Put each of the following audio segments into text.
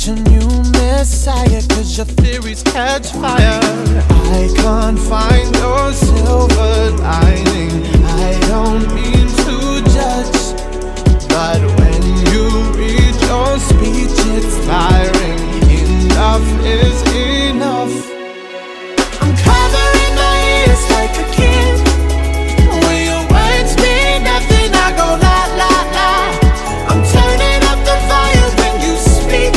Preach a new messiah, 'cause your theories catch fire. I can't find your silver lining. I don't mean to judge, but when you read your speech, it's tiring. Enough is enough. I'm covering my ears like a kid. When your words mean nothing, I go la la la. I'm turning up the fire when you speak.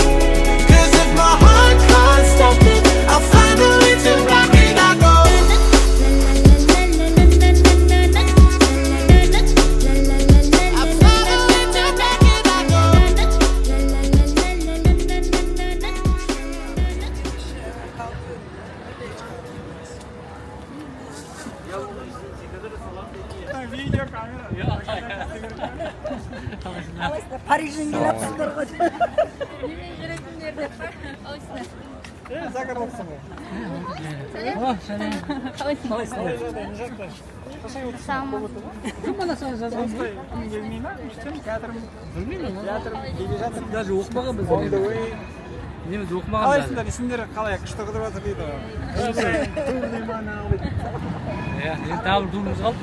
'Cause if my heart can't stop it, I'll find a way to block it. I go. I find a way to block it. I go. Қалайсыздар? Парижден келатсыздар ғой. Немен жүретіндер деп па? Қалайсыңдар? Загородсың ғой. Қалайсың? Кім келмей ма? Үштен театрым. Білмеймін. Театрым, келе жатырмын. Даже оқымағанбыз. On the way. Неміз оқымаған. Қалайсыңдар? Есімдер қалай? Күшті қыдырып жатыр дейді ғой. Тур дей ма, анау дейді. Иә, енді тағы бір турымыз қалды.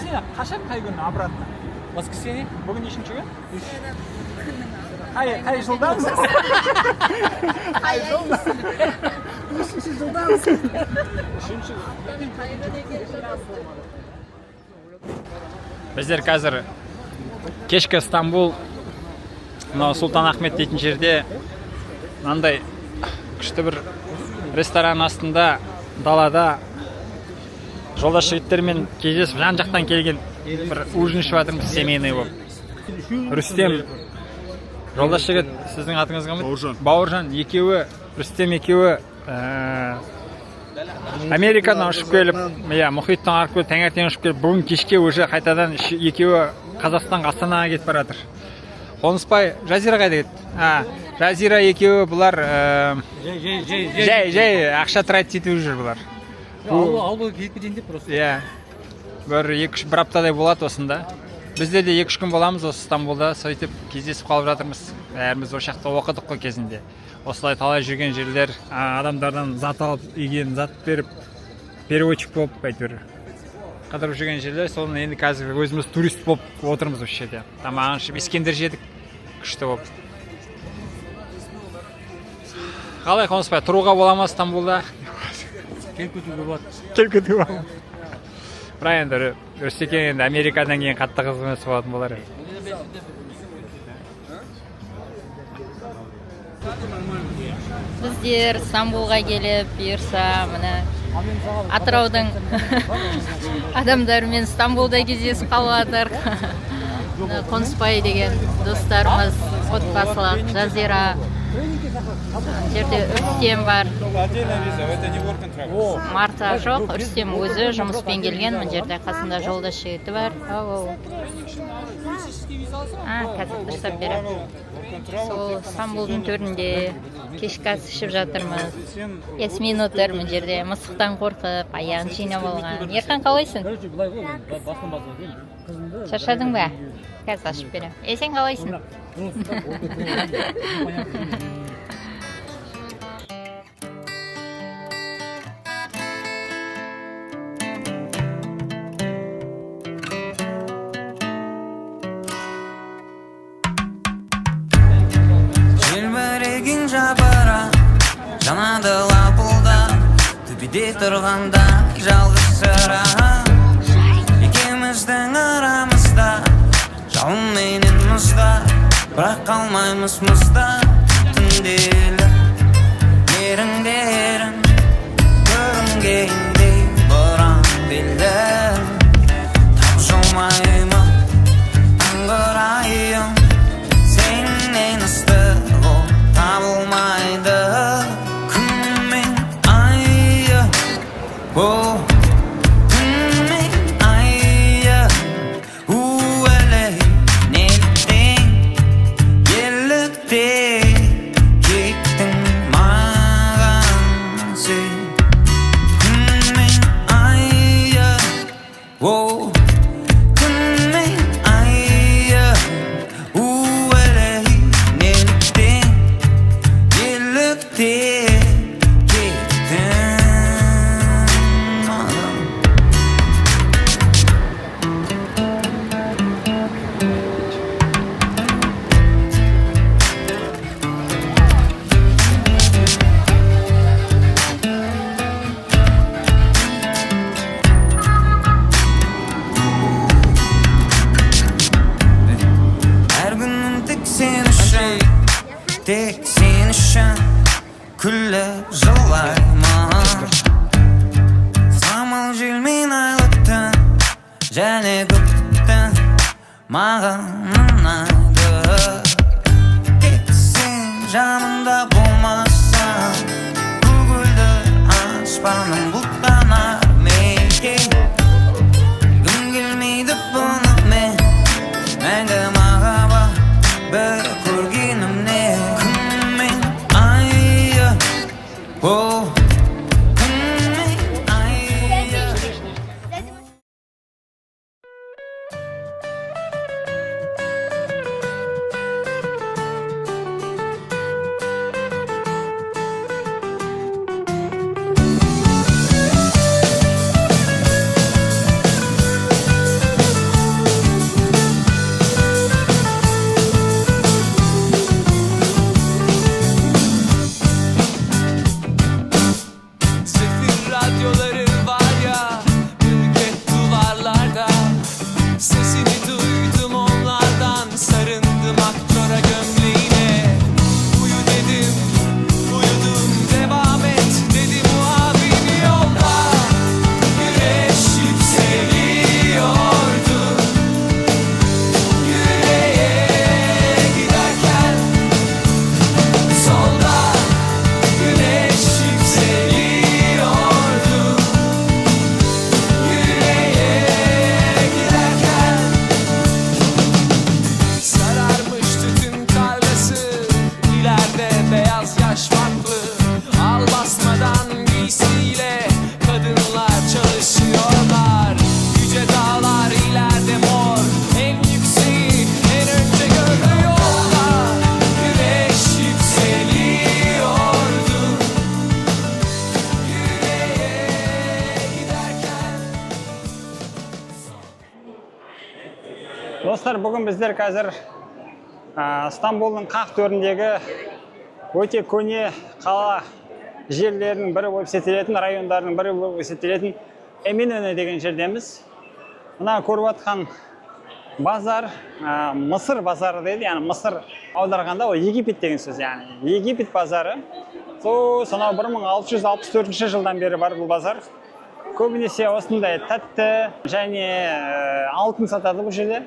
Сен қашан, қай күні обратно? Воскресенье. Бүгін нешінші күн? Қай жылдамыз? Қай жылда? Нешінші жылдамыз? Үшінші. Біздер қазір кешкі Стамбул, мынау Сұлтан Ахмет дейтін жерде, мынандай күшті бір ресторан астында, далада жолдас жігіттермен кездесіп, жан жақтан келген, бір ужин ішіп жатырмыз семейный болып. Рүстем, жолдас жігіт, сіздің атыңыз кім еді? Бауыржан. Бауыржан екеуі, Рүстем екеуі Америкадан ұшып келіп, иә, мұхиттан арып келіп, таңертең ұшып келіп, бүгін кешке уже қайтадан екеуі Қазақстанға, Астанаға кетіп бара жатыр. Қонысбай, Жазира қайда кетті? А, Жазира екеуі бұлар Жай, жай, жай. жай жай ақша тратить етіп жүр бұлар. Ауылға келіп кетейін деп просто. Иә, бір екі үш, бір аптадай болады осында. Біздер де 2-3 күн боламыз осы Стамбулда. Сөйтіп кездесіп қалып жатырмыз. Бәріміз осы жақта оқыдық қой кезінде. Осылай талай жүрген жерлер, адамдардан зат алып, үйге зат беріп, переводчик болып, әйтеуір қыдырып жүрген жерлер. Соны енді қазір өзіміз турист болып отырмыз осы жерде. Тамағын ішіп, искендер жедік күшті болып. Қалай, Қонысбай, тұруға бола ма Стамбулда? Келіп кетуге болады. Келіп кетуге бола ма? Бірақ енді Рүстекен енді Америкадан кейін қатты қызық емес болатын болар енді. Біздер Стамбулға келіп, бұйырса, міне, Атыраудың адамдарымен Стамбулда кездесіп қалып жатыр. Мына Қонысбай деген достарымыз, отбасылық, Жазира, мына жерде Үстем бар. Марта жоқ, Үстем өзі жұмыспен келген. Мына жерде қасында жолдас жігіті бар. Ау, ау. А, қазір дұрыстап беремін. Сол Стамбулдың төрінде кешкі ас ішіп жатырмыз. Ясмин отыр мына жерде, мысықтан қорқып, аяғын жинап алған. Ерхан, қалайсың? Короче, былай ғой, басынан бастап енді қызымды. Шаршадың ба? Қазір ашып беремін. Е, сен қалайсың? Непонятно. Желбіреген жапырақ жанады лапылдап, төбеде тұрғанда жалғыз шырақ. Екеуміздің арамызда жалын менен мұзда, бірақ қалмаймыз мұзда. Түнделі еріндерің көрінгендей боран белді. Тапжылмаймын таңғы райым, сенен ыстығы табылмайды. Күн мен айы, бұл түн мен айы, уәлі неліктен, неліктен кеттің? Тек сен үшін күліп жылаймын. Самал желмен айлы түн және көк түн маған ұнайды. Тек сен жанымда болмасаң, көгілдір аспаным бұлттанар мекен. Күн келмейді бұнымен, мәңгі махаббат бір көргенімнен. Күн мен айы, о, күн мен айы. Sefil radyoları var ya, ülke duvarlarda. Sesini duydum onlardan, sarındım akçora gömleğine. Uyu dedim, uyudum, devam et dedi muavini yolda. Güneş yükseliyordu güneye giderken. Solda güneş yükseliyordu güneye giderken. Sararmış tütün tarlası, ileride beyaz yaş farklı. Al basmadan giysiyle kadınlar çalışıyorlar. Yüce dağlar ileride mor, en yükseği en önce gördü yolda. Güneş yükseliyordu güneye giderken. Достар, бүгін біздер қазір Стамбулдың қақ төріндегі өте көне қала жерлерінің бірі болып есептелетін, райондарының бірі болып есептелетін Эминönü деген жердеміз. Мына көріп жатқан базар Мысыр базары дейді, яғни Мысыр аударғанда ол Египет деген сөз, яғни Египет базары. Сол сонау 1664 жылдан бері бар бұл базар. Көбінесе осындай тәтті және алтын сатады бұл жерде.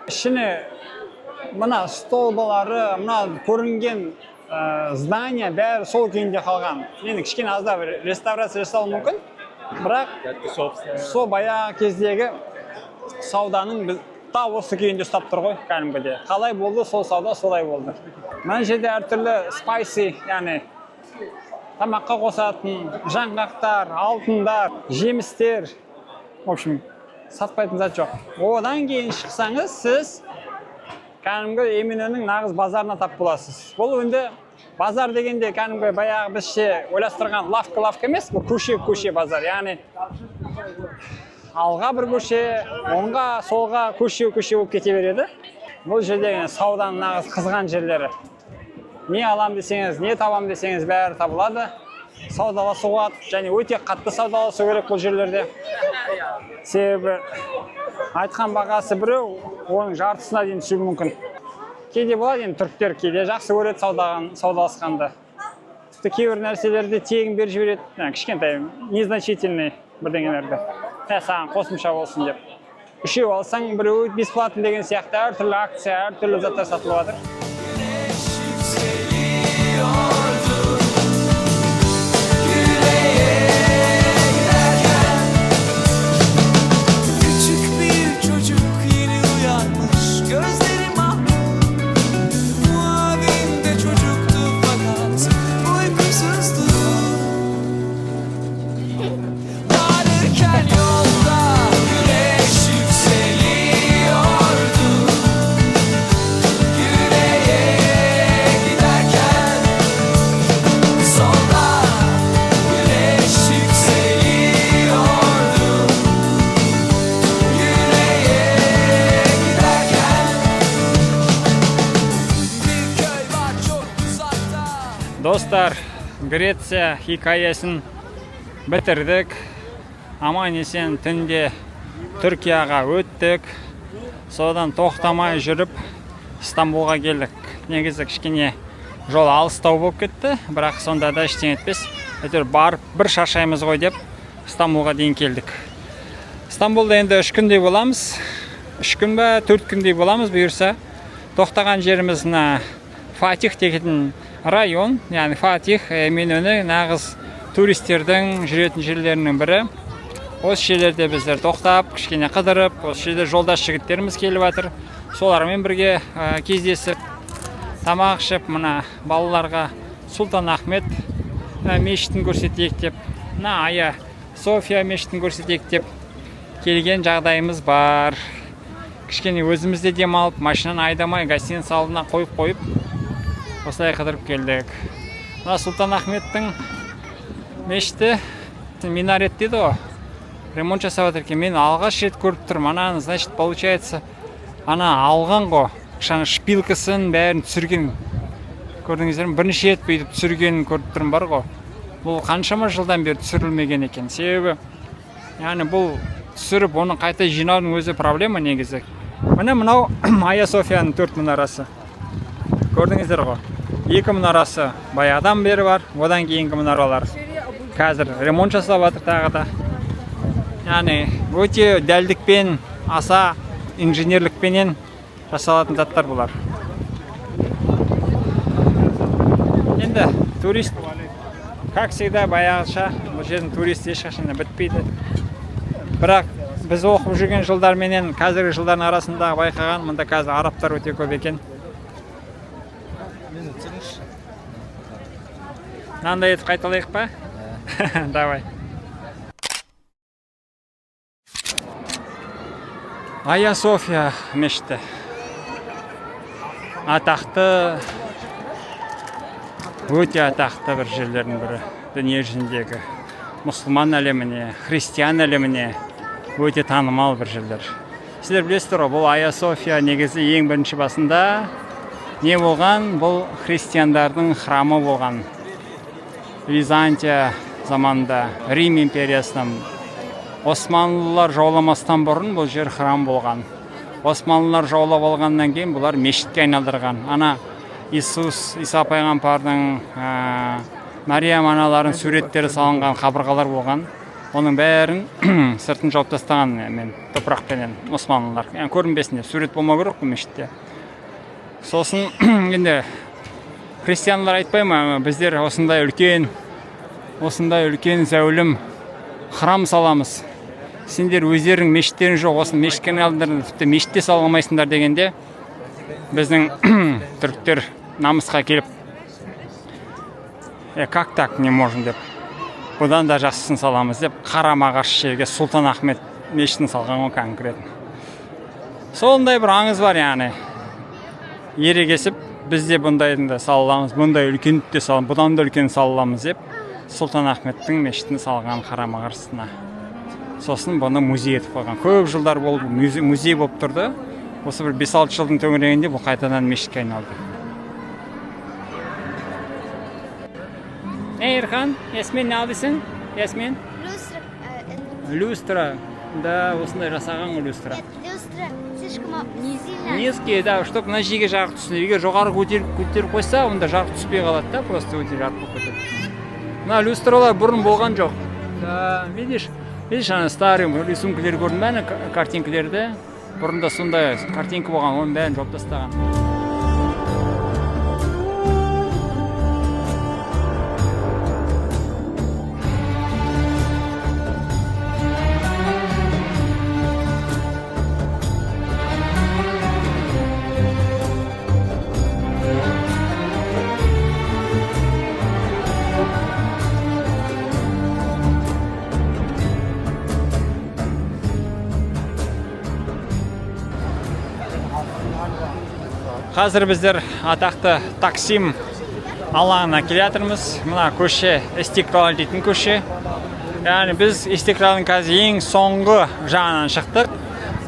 Ішіне мына столбалары, мына көрінген здание бәрі сол күйінде қалған. Енді кішкене аздап реставрация жасалуы мүмкін, бірақ сол баяғы кездегі сауданың біз та осы күйінде ұстап тұр ғой кәдімгідей. Қалай болды сол сауда, солай болды. Мына жерде әртүрлі spicy, яғни тамаққа қосатын жаңғақтар, алтындар, жемістер, в общем, сатпайтын зат жоқ. Одан кейін шықсаңыз, сіз кәдімгі Эминönüнің нағыз базарына тап боласыз. Бұл енді базар дегенде кәдімгі баяғы бізше ойластырған лавка лавка емес, бұл көше көше базар, яғни алға бір көше, оңға, солға көше көше болып кете береді. Бұл жерде сауданың нағыз қызған жерлері. Не алам десеңіз, не табам десеңіз, бәрі табылады. Саудаласуға және өте қатты саудаласу керек бұл жерлерде, себебі айтқан бағасы біреу, оның жартысына дейін түсуі мүмкін. Кейде болады енді, түріктер кейде жақсы көреді саудаласқанды, тіпті кейбір нәрселерді тегін беріп жібереді, кішкентай незначительный бірдеңелерді, ә, саған қосымша болсын деп. Үшеу алсаң, біреуі бесплатно деген сияқты әртүрлі акция, әртүрлі заттар сатылып жатыр. Güneş yükseliyordu güneye giderken. Küçük bir çocuk yeni uyanmış, gözleri mahmur. Muavin de çocuktu fakat uykusuzdu. Varırken yolda güneş yükseliyordu güneye giderken. Solda güneş yükseliyordu güneye giderken. Bir köy var çok uzakta. Достар, Греция хикаясын бітірдік. Аман есен түнде Түркияға өттік. Содан тоқтамай жүріп Стамбулға келдік. Негізі кішкене Жол алыстау болып кетті, бірақ сонда да ештеңе етпес. Әйтеуір барып бір шаршаймыз ғой деп Стамбулға дейін келдік. Стамбулда енді 3 күндей боламыз. 3 күн ба, 4 күндей боламыз бұйырса. Тоқтаған жеріміз мына Фатих деген район, яғни Фатих Эминönü нағыз туристердің жүретін жерлерінің бірі. Осы жерлерде біздер тоқтап, кішкене қыдырып, осы жерде жолдас жігіттеріміз келіп жатыр. Солармен бірге кездесіп, тамақ ішіп, мына балаларға Сұлтан Ахмет мешітін көрсетейік деп, мына Ая София мешітін көрсетейік деп келген жағдайымыз бар. Кішкене өзіміз де демалып, машинаны айдамай, гостиница алдына қойып-қойып, осылай қыдырып келдік. Мына Сұлтан Ахметтің мешіті минарет дейді ғой, ремонт жасап жатыр екен. Мен алғаш рет көріп тұрмын. Ананы, значит, получается, ана алған ғой, ана шпилькасын бәрін түсірген. Көрдіңіздер ме? Бірінші рет бүйтіп түсіргенін көріп тұрмын бар ғой. Бұл қаншама жылдан бері түсірілмеген екен. Себебі, яғни бұл түсіріп, оны қайта жинаудың өзі проблема негізі. Міне мынау Ая Софияның 4 мұнарасы. Көрдіңіздер ғой. 2 мұнарасы баяғыдан бері бар, одан кейінгі мұнаралар қазір ремонт жасап жатыр тағы да. Яғни өте дәлдікпен, аса инженерлікпенен жасалатын заттар бұлар. Енді турист, как всегда, баяғыша бұл жердің туристі ешқашан да бітпейді. Бірақ біз оқып жүрген жылдар менен қазіргі жылдардың арасында байқаған, мында қазір арабтар өте көп екен. Мынандай етіп қайталайық па? Давай. Ая София мешіті. Атақты, өте атақты бір жерлердің бірі. Дүние жүзіндегі мұсылман әлеміне, христиан әлеміне өте танымал бір жерлер. Сіздер білесіздер ғой, бұл Ая София негізі ең бірінші басында не болған? Бұл христиандардың храмы болған. Византия заманында, Рим империясынан Османлылар жауламастан бұрын бұл жер храм болған. Османлылар жаулап алғаннан кейін бұлар мешітке айналдырған. Ана Иисус, Иса пайғамбардың, Мариям аналарының суреттері салынған қабырғалар болған. Оның бәрін сыртын жауып тастаған мен топырақпенен османлылар. Яғни көрінбесін деп, сурет болмау керек қой мешітте. Сосын енді христиандар айтпай ма, біздер осындай үлкен зәулім храм саламыз. Сендер өздерің мешіттерің жоқ, осыны мешітке айналдырдыңдар, тіпті мешітте сала алмайсыңдар дегенде біздің түріктер намысқа келіп, как так не можем деп, бұдан да жақсысын саламыз деп қарама-қарсы жерге Сұлтан Ахмет мешітін салған ғой конкретно. Сондай бір аңыз бар, яғни ерегесіп біз де бұндайды да сала аламыз, бұндай үлкенді де саламыз, бұдан да үлкен сала аламыз деп Сұлтан Ахметтің мешітін салған қарама-қарсысына. Сосын бұны музей етіп қойған. Көп жылдар болып музей болып тұрды. Осы бір бес-алты жылдың төңірегінде бұл қайтадан мешітке айналды. Ей, Ерхан, Ясмин, не алдысың? Ясмин? Люстра. Люстра. Да, осындай жасаған ғой люстра. Нет, люстра слишком сильно. Низкий, да, чтоб мына жерге жарық түссін. Егер жоғары көтеріп қойса, онда жарық түспей қалады да, просто өте жарық болып кетеді. Мына люстралар бұрын болған жоқ. Да, видишь? Видишь, ана старый рисункілер көрдің бе, ана картинкілерді? Бұрында сондай картинка болған, оның бәрін жауып тастаған. Қазір біздер атақты Таксим алаңына келе жатырмыз. Мына көше Истиклал дейтін көше. Яғни біз Истиклалдың қазір ең соңғы жағынан шықтық.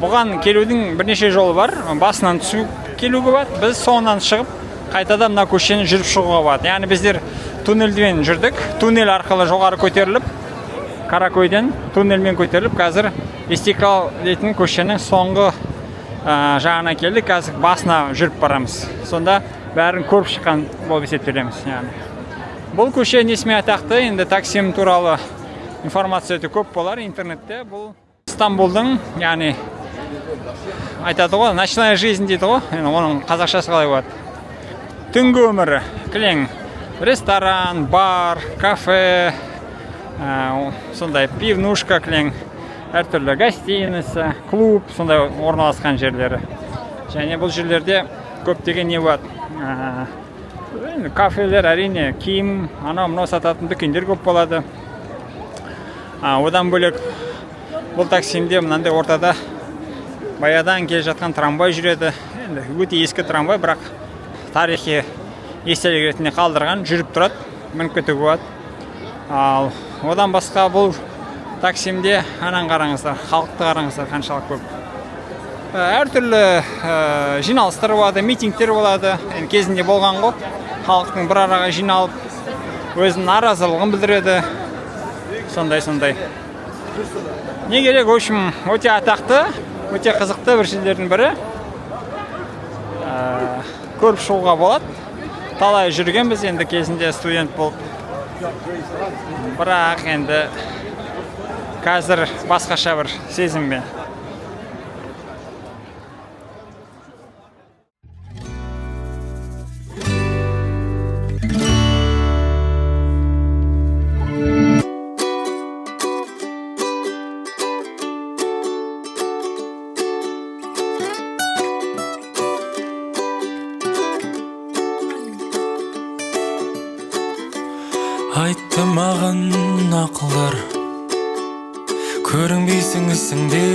Бұған келудің бірнеше жолы бар. Басынан түсіп келуге болады. Біз соңынан шығып қайтадан мына көшені жүріп шығуға болады. Яғни біздер туннельден жүрдік. Туннель арқылы жоғары көтеріліп, Каракойден туннельмен көтеріліп, қазір Истиклал дейтін көшенің соңғы жағына келдік. Қазір басына жүріп барамыз. Сонда Бәрін көріп шыққан болып есептелеміз. Яғни бұл көше несімен атақты? Енді Таксим туралы информация өте көп болар интернетте. Бұл Стамбулдың, яғни айтады ғой, ночная жизнь дейді ғой енді, оның қазақшасы қалай болады? Түнгі өмірі. Кілең ресторан, бар, кафе, сондай пивнушка, кілең әртүрлі гостиница, клуб, сондай орналасқан жерлері. Және бұл жерлерде көптеген не болады, енді кафелер, әрине, киім, анау мынау сататын дүкендер көп болады. Одан бөлек, бұл Таксимде мынандай ортада баяғыдан келе жатқан трамвай жүреді. Енді өте ескі трамвай, бірақ тарихи естелік ретінде қалдырған, жүріп тұрады, мініп кетуге болады. Ал одан басқа, бұл Таксимде анан қараңыздар, халықты қараңыздар, қаншалық көп. Әртүрлі жиналыстар болады, митингтер болады. Енді кезінде болған ғой, халықтың бір араға жиналып, өзінің наразылығын білдіреді. Сондай, сондай. Не керек, в общем, өте атақты, өте қызықты бір жерлердің бірі. Көріп шығуға болады. Талай жүргенбіз енді кезінде студент болып. Бірақ енді қазір басқаша бір сезіммен. Айтты маған ақылдар: көрінбейсің ісіңде,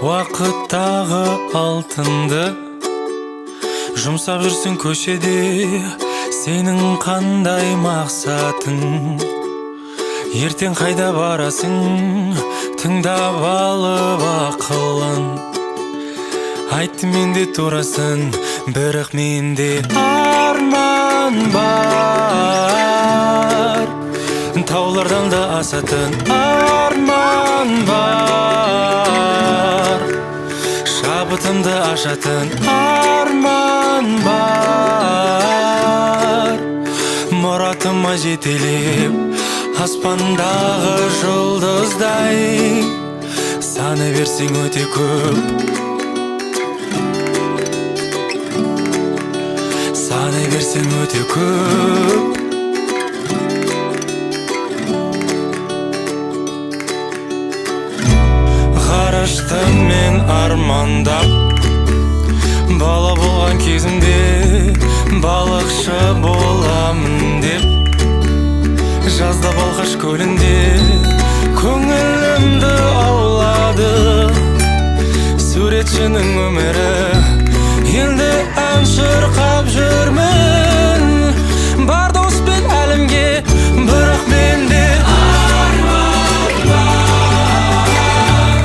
уақыттағы алтынды жұмсап жүрсің көшеде. Сенің қандай мақсатың, ертең қайда барасың? Тыңдап алып ақылын, айтты менде турасын. Бірақ менде арман бар, таулардан да асатын арман бар, шабытымды ашатын арман бар, мұратыма жетелеп аспандағы жұлдыздай. Саны берсең өте көп, саны берсең өте көп. Ғарышты мен армандап бала болған кезімде, балықшы боламын деп, жазда Балқаш көлінде көңілімді аулады суретшінің өмірі. Енді ән шырқап жүрмін бар дауыспен әлемге. Бірақ менде арман бар,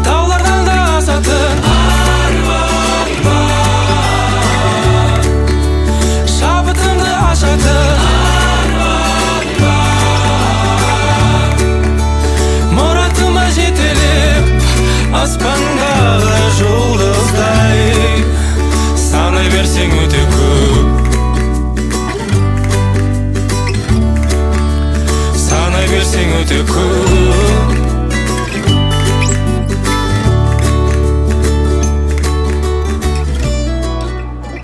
таулардан да асатын арман бар, шабытымды ашатын арман бар, мұратыма жетелеп аспандағы жұлдыздай. Санай берсең өте көп, санай берсең өте көп.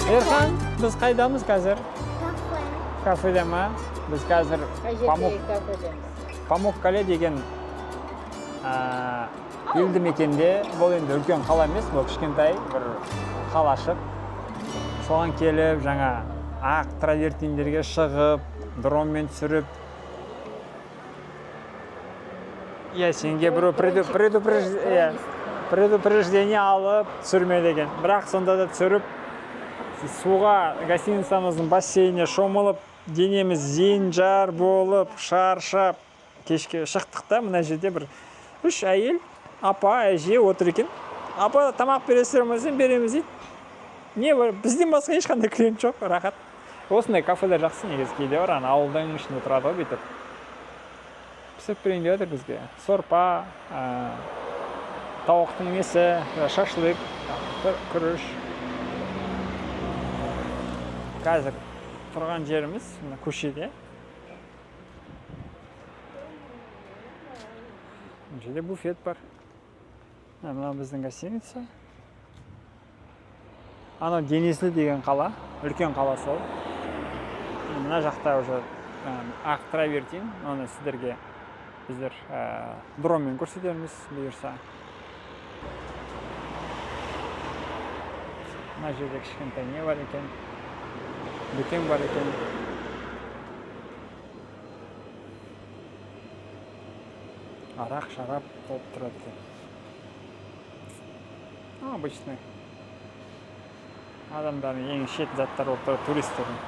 Ерхан, біз қайдамыз қазір? Кафе. Кафеде ма? Біз қазір Памуккале деген елді мекенде. Бұл енді үлкен қала емес, бұл кішкентай бір қалашық. Соған келіп, жаңа ақ травертиндерге шығып, дронмен түсіріп, иә, сенге біреу иә, предупреждение алып, түсірме деген. Бірақ сонда да түсіріп, суға, гостиницамыздың бассейніне шомылып, денеміз зен-жар болып, шаршап, кешке шықтық та, мына жерде бір үш әйел, апа, әже отыр екен. Апа, тамақ бересіздер ме десем, береміз дейді. Не бар, бізден басқа ешқандай клиент жоқ, рахат. Осындай кафелер жақсы негізі, кейде бар, ана ауылдың ішінде тұрады ғой бүйтіп. Пісіріп берейін деп жатыр бізге. Сорпа, тауықтың несі, шашлык, күріш. Қазір тұрған жеріміз мына көшеде. Мына жерде буфет бар. Мына біздің гостиница. Анау Денизли деген қала, үлкен қала сол. Мына жақта уже ақ травертин, оны сіздерге біздер дронмен көрсетерміз бұйырса. Мына жерде кішкентай не бар екен, дүкен бар екен. Арақ, шарап толып тұрады екен. Ну, обычный адамдардың ең ішетін заттары болып тұрады, туристердің.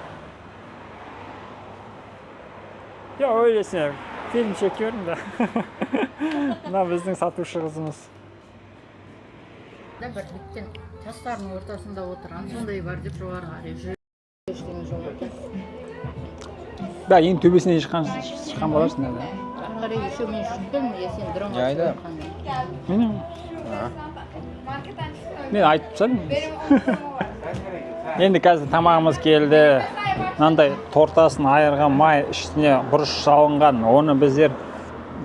Я öylesine film çekiyorum da. Мына біздің сатушы қызымыз. Да, бір біткен тастардың ортасында отырған сондай бар деп, жоғары қарай жүр, ештеңе жоқ екен. Да, ең төбесіне шыққан боларсың да. Ары қарай еще мен шықтым, я сен дронға Не айда? түсіп. Мен мен айтып тастадым. Енді қазір тамағымыз келді. Мынандай тортасын айырған, май, үстіне бұрыш салынған. Оны біздер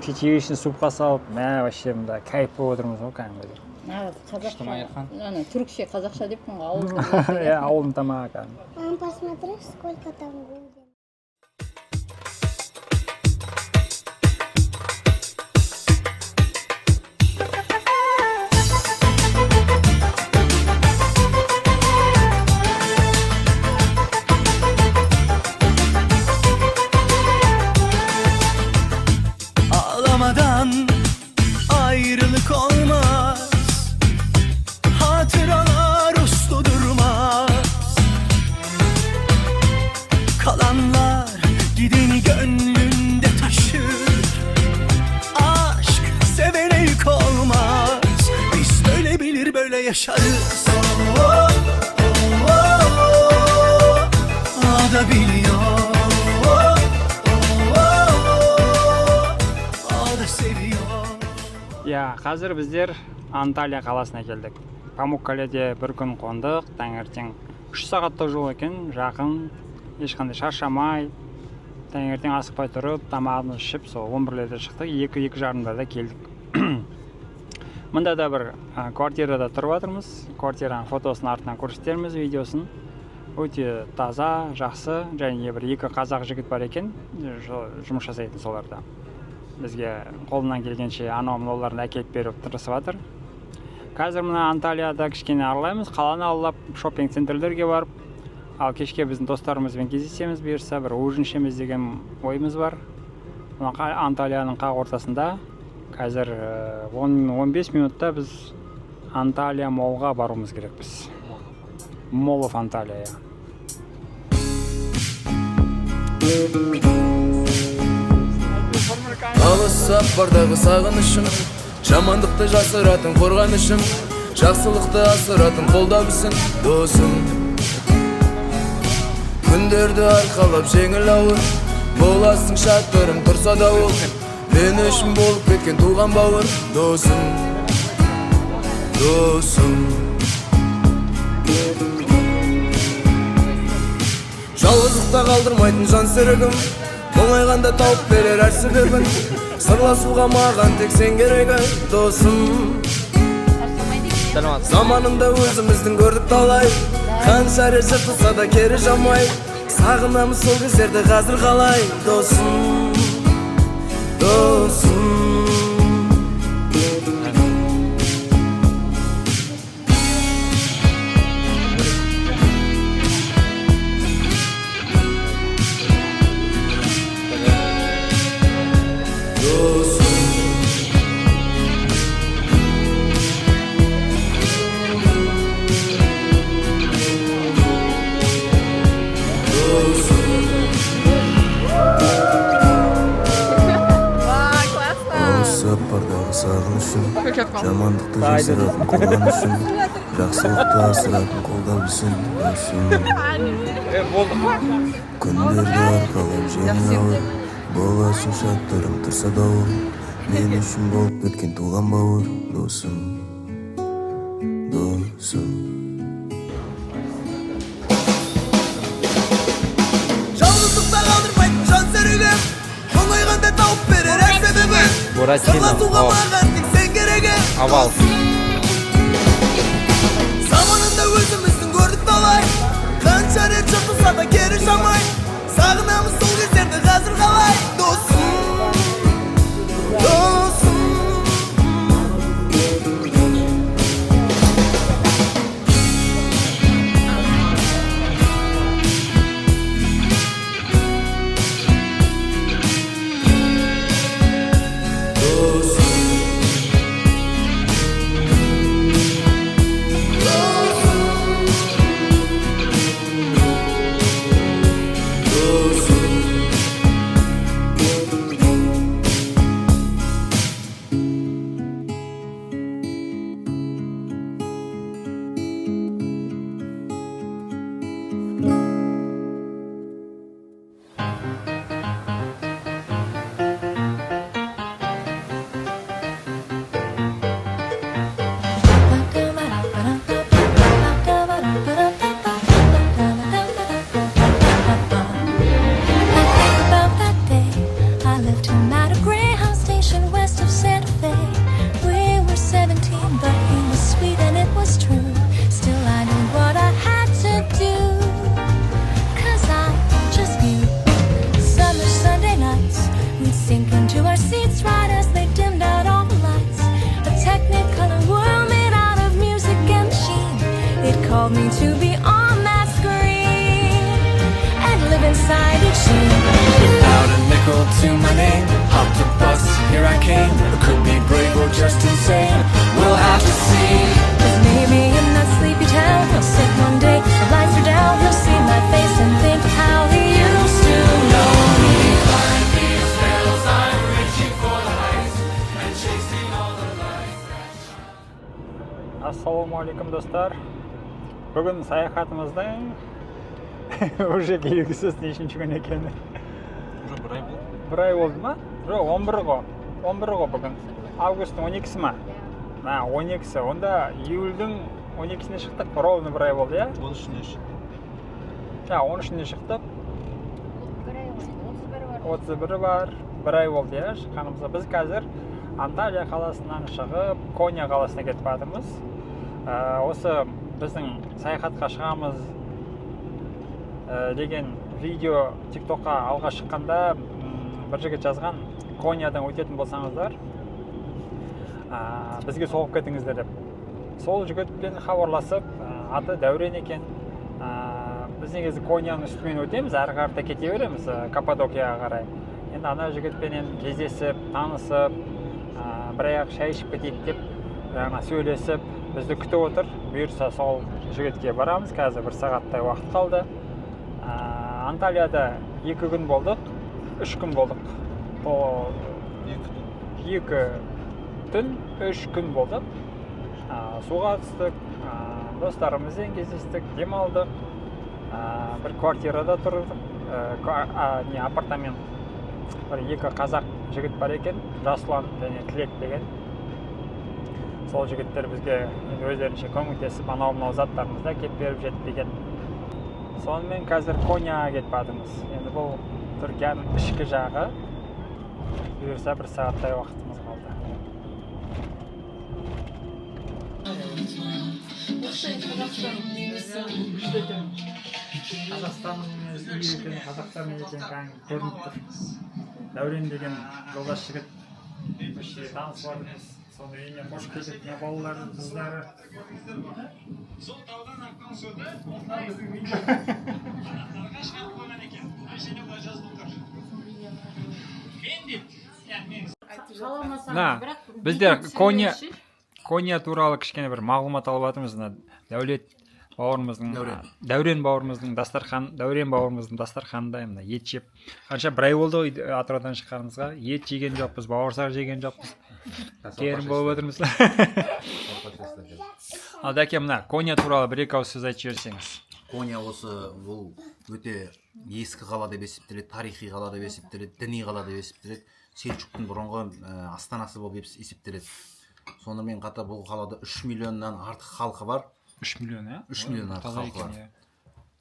чечевичный супқа салып, мә, вообще мында кайф болып отырмыз ғой кәдімгідей. Нағыз қазақша, ана түрікше, қазақша деппін ғой, ауылдың. Иә, ауылдың тамағы кәдімгі. Мам, посмотри, сколько там будет. Ağlamadan ayrılık olmaz. Hatıralar uslu durmaz. Kalanlar gideni gönlünde taşır. Aşk sevene yük olmaz. Biz böyle bilir, böyle yaşarız. Oh. O da biliyor. Oh. O da seviyor. Иә, қазір біздер Анталия қаласына келдік. Памуккаледе бір күн қондық. Таңертең 3 сағаттық жол екен, жақын. Ешқандай шаршамай, таңертең асықпай тұрып, тамағымызды ішіп, сол 11-лерде шықтық, 2, 2:30-дарда келдік. Мында да бір квартирада тұрып жатырмыз. Квартираның фотосын артынан көрсетерміз, видеосын. Өте таза, жақсы. Және бір екі қазақ жігіт бар екен жұмыс жасайтын, соларда бізге қолынан келгенше анау мынауларын әкеліп беріп тырысып жатыр. Қазір мына Анталияда кішкене аралаймыз қаланы, аралап, шопинг центрлерге барып, ал кешке біздің достарымызбен кездесеміз бұйырса, бір ужин ішеміз деген ойымыз бар. Мына Анталияның қақ ортасында. Қазір 10-15 минутта біз Анталия Молға баруымыз керекпіз. Молл оф Анталия, иә. Алысап бардағы сағынышым, жамандықты жасыратын қорғанышым, жақсылықты асыратын қолдабысың, досым. Күндерді арқалап жеңіл ауыр боласың, шатырым тұрса да, ол мен үшін болып кеткен туған бауыр, досым, досым. Жалғыздықта қалдырмайтын жан серігім, мұңайғанда тауып берер әр себебін, сырласуға маған тек сен керек, досым. Заманында өзіміздің көрдік талай, қанша рет жыртылса да кері жамай, сағынамыз сол кездерді қазір қалай, досым, досым. Досым. Досым. Алысап бардағы сағынышым, жамандықты жасыратын қорғанышым, жақсылықты асыратын қолдабысың, досым. Күндерді арқалап жеңіл ауыр боласың, шатырым тұрса да, ол мен үшін болып кеткен туған бауыр, досым, досым. Буратино. Сырласуға О, маған тек сен керек ең, овал. Заманында өзіміздің көрдік талай. Қанша рет жыртылса да кері жамай. Сағынамыз сол кездерді қазір қалай, досым, досым? I think about that day I left him at a Greyhound station west of Santa Fe. We were 17, but he was sweet and it was true. Still, I knew what I had to do. 'Cause I just knew. Summer Sunday nights, we'd sink into our seats right as they dimmed out all the lights. A technicolor world made out of music and machine. It called me to be on that screen and live inside each scene. Without a nickel to my name, hopped a bus, here I came. Could be brave or just insane. We'll have to see. 'Cause maybe in that sleepy town, he'll sit one day, the lights are down, he'll see my face and think how he used to know me. Climb these hills, I'm reaching for the heights and chasing all the lights that shine. Ассалаумағалейкум, достар! Бүгін саяхатымыздың уже белгісіз нешінші күн екені. Уже бір ай болды. Бір ай болды ма? Жоқ, 11 ғой, 11 ғой. Бүгін августтың 12-сі ма? А, 12-сі. Онда июльдің 12-сіне шықтық, ровно бір ай болды, иә. 13-іне шықтық. А, 13-іне шықтық. 31-і бар, бір ай болды, иә, шыққанымызға. Біз қазір Анталия қаласынан шығып, Коня қаласына кетіп жатырмыз. Осы біздің саяхатқа шығамыз деген видео ТикТокқа алға шыққанда бір жігіт жазған: «Кониядан өтетін болсаңыздар, бізге соғып кетіңіздер», – деп. Сол жігітпен хабарласып, аты Дәурен екен. Біз негізі Конияның үстімен өтеміз, әрі қарата кете береміз Каппадокияға қарай. Енді ана жігітпенен кездесіп, танысып, бір аяқ шай ішіп кетейік деп, жаңа сөйлесіп, бізді күтіп отыр. Бұйырса, сол жігітке барамыз қазір, бір сағаттай уақыт қалды. Анталияда 2 күн болдық, 3 күн болдық. 2 түн, 3 күн болдық. Суға түстік, достарымызбен кездестік, демалдық, бір квартирада тұрдық, не, апартамент. Бір екі қазақ жігіт бар екен, Жасұлан және Тілек деген. Сол жігіттер бізге енді өздерінше көмектесіп, анау мынау заттарымызды әкеліп беріп жетті екен. Сонымен қазір Конияға кетіп жатырмыз. Енді бұл Түркияның ішкі жағы. Бұйырса, бір сағаттай уақытымыз қалды. Күшті екен. Қазақстанның үйі екен, қазақтардың үйі екен, кәдімгі көрініп тұр. Дәурен деген жолдас жігіт, осы жерде танысып жатырмыз. Соның үйіне қош келдік. Мына балалары, қыздары. Сол таудан аққан суды мына біздің видео шығарып қойған екен. Және былай жазылып тұр. Мен дейді, яғни мен мына біздер Кония туралы кішкене бір мағлұмат алып жатырмыз. Мына Дәулет бауырымыздың, Дәурен. Дәурен бауырымыздың дастархан, Дәурен бауырымыздың дастарханында мына ет жеп, қанша, бір ай болды ғой Атыраудан шыққанымызға, ет жеген жоқпыз, бауырсақ жеген жоқпыз, керім болып отырмыз. Ал, дәке, мына Кония туралы бір екі ауыз сөз айтып жіберсеңіз. Кония осы бұл өте ескі қала деп есептеледі, тарихи қала деп есептеледі, діни қала деп есептеледі. Селжұқтың бұрынғы астанасы болып есептеледі. Сонымен қатар бұл қалада 3 миллионнан артық халқы бар. 3 миллион, иә? 3 миллионнан артық Талай халқы бар. екен, иә.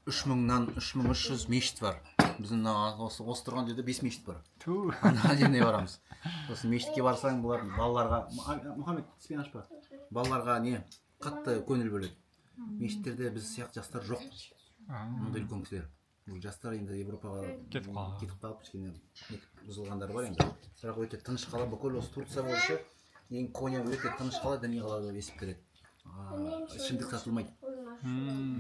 3000-нан 3300 мешіт бар. Біздің мына осы тұрған жерде 5 мешіт бар. Ана жеріне барамыз. Сосын мешітке барсаң, бұлар балаларға, Мұхаммед, тіспен ашпа. Балаларға не қатты көңіл бөледі. Мешіттерде біз сияқты жастар жоқ. Мұндай үлкен кісілер. Бұл жастар енді Европаға кетіп қалған. Кетіп қалып, кішкене нетіп бұзылғандар бар енді. Бірақ өте тыныш қала, бүкіл осы Турция бойынша ең Коня өте тыныш қала, діни қала деп есептеледі. Ішімдік сатылмайды.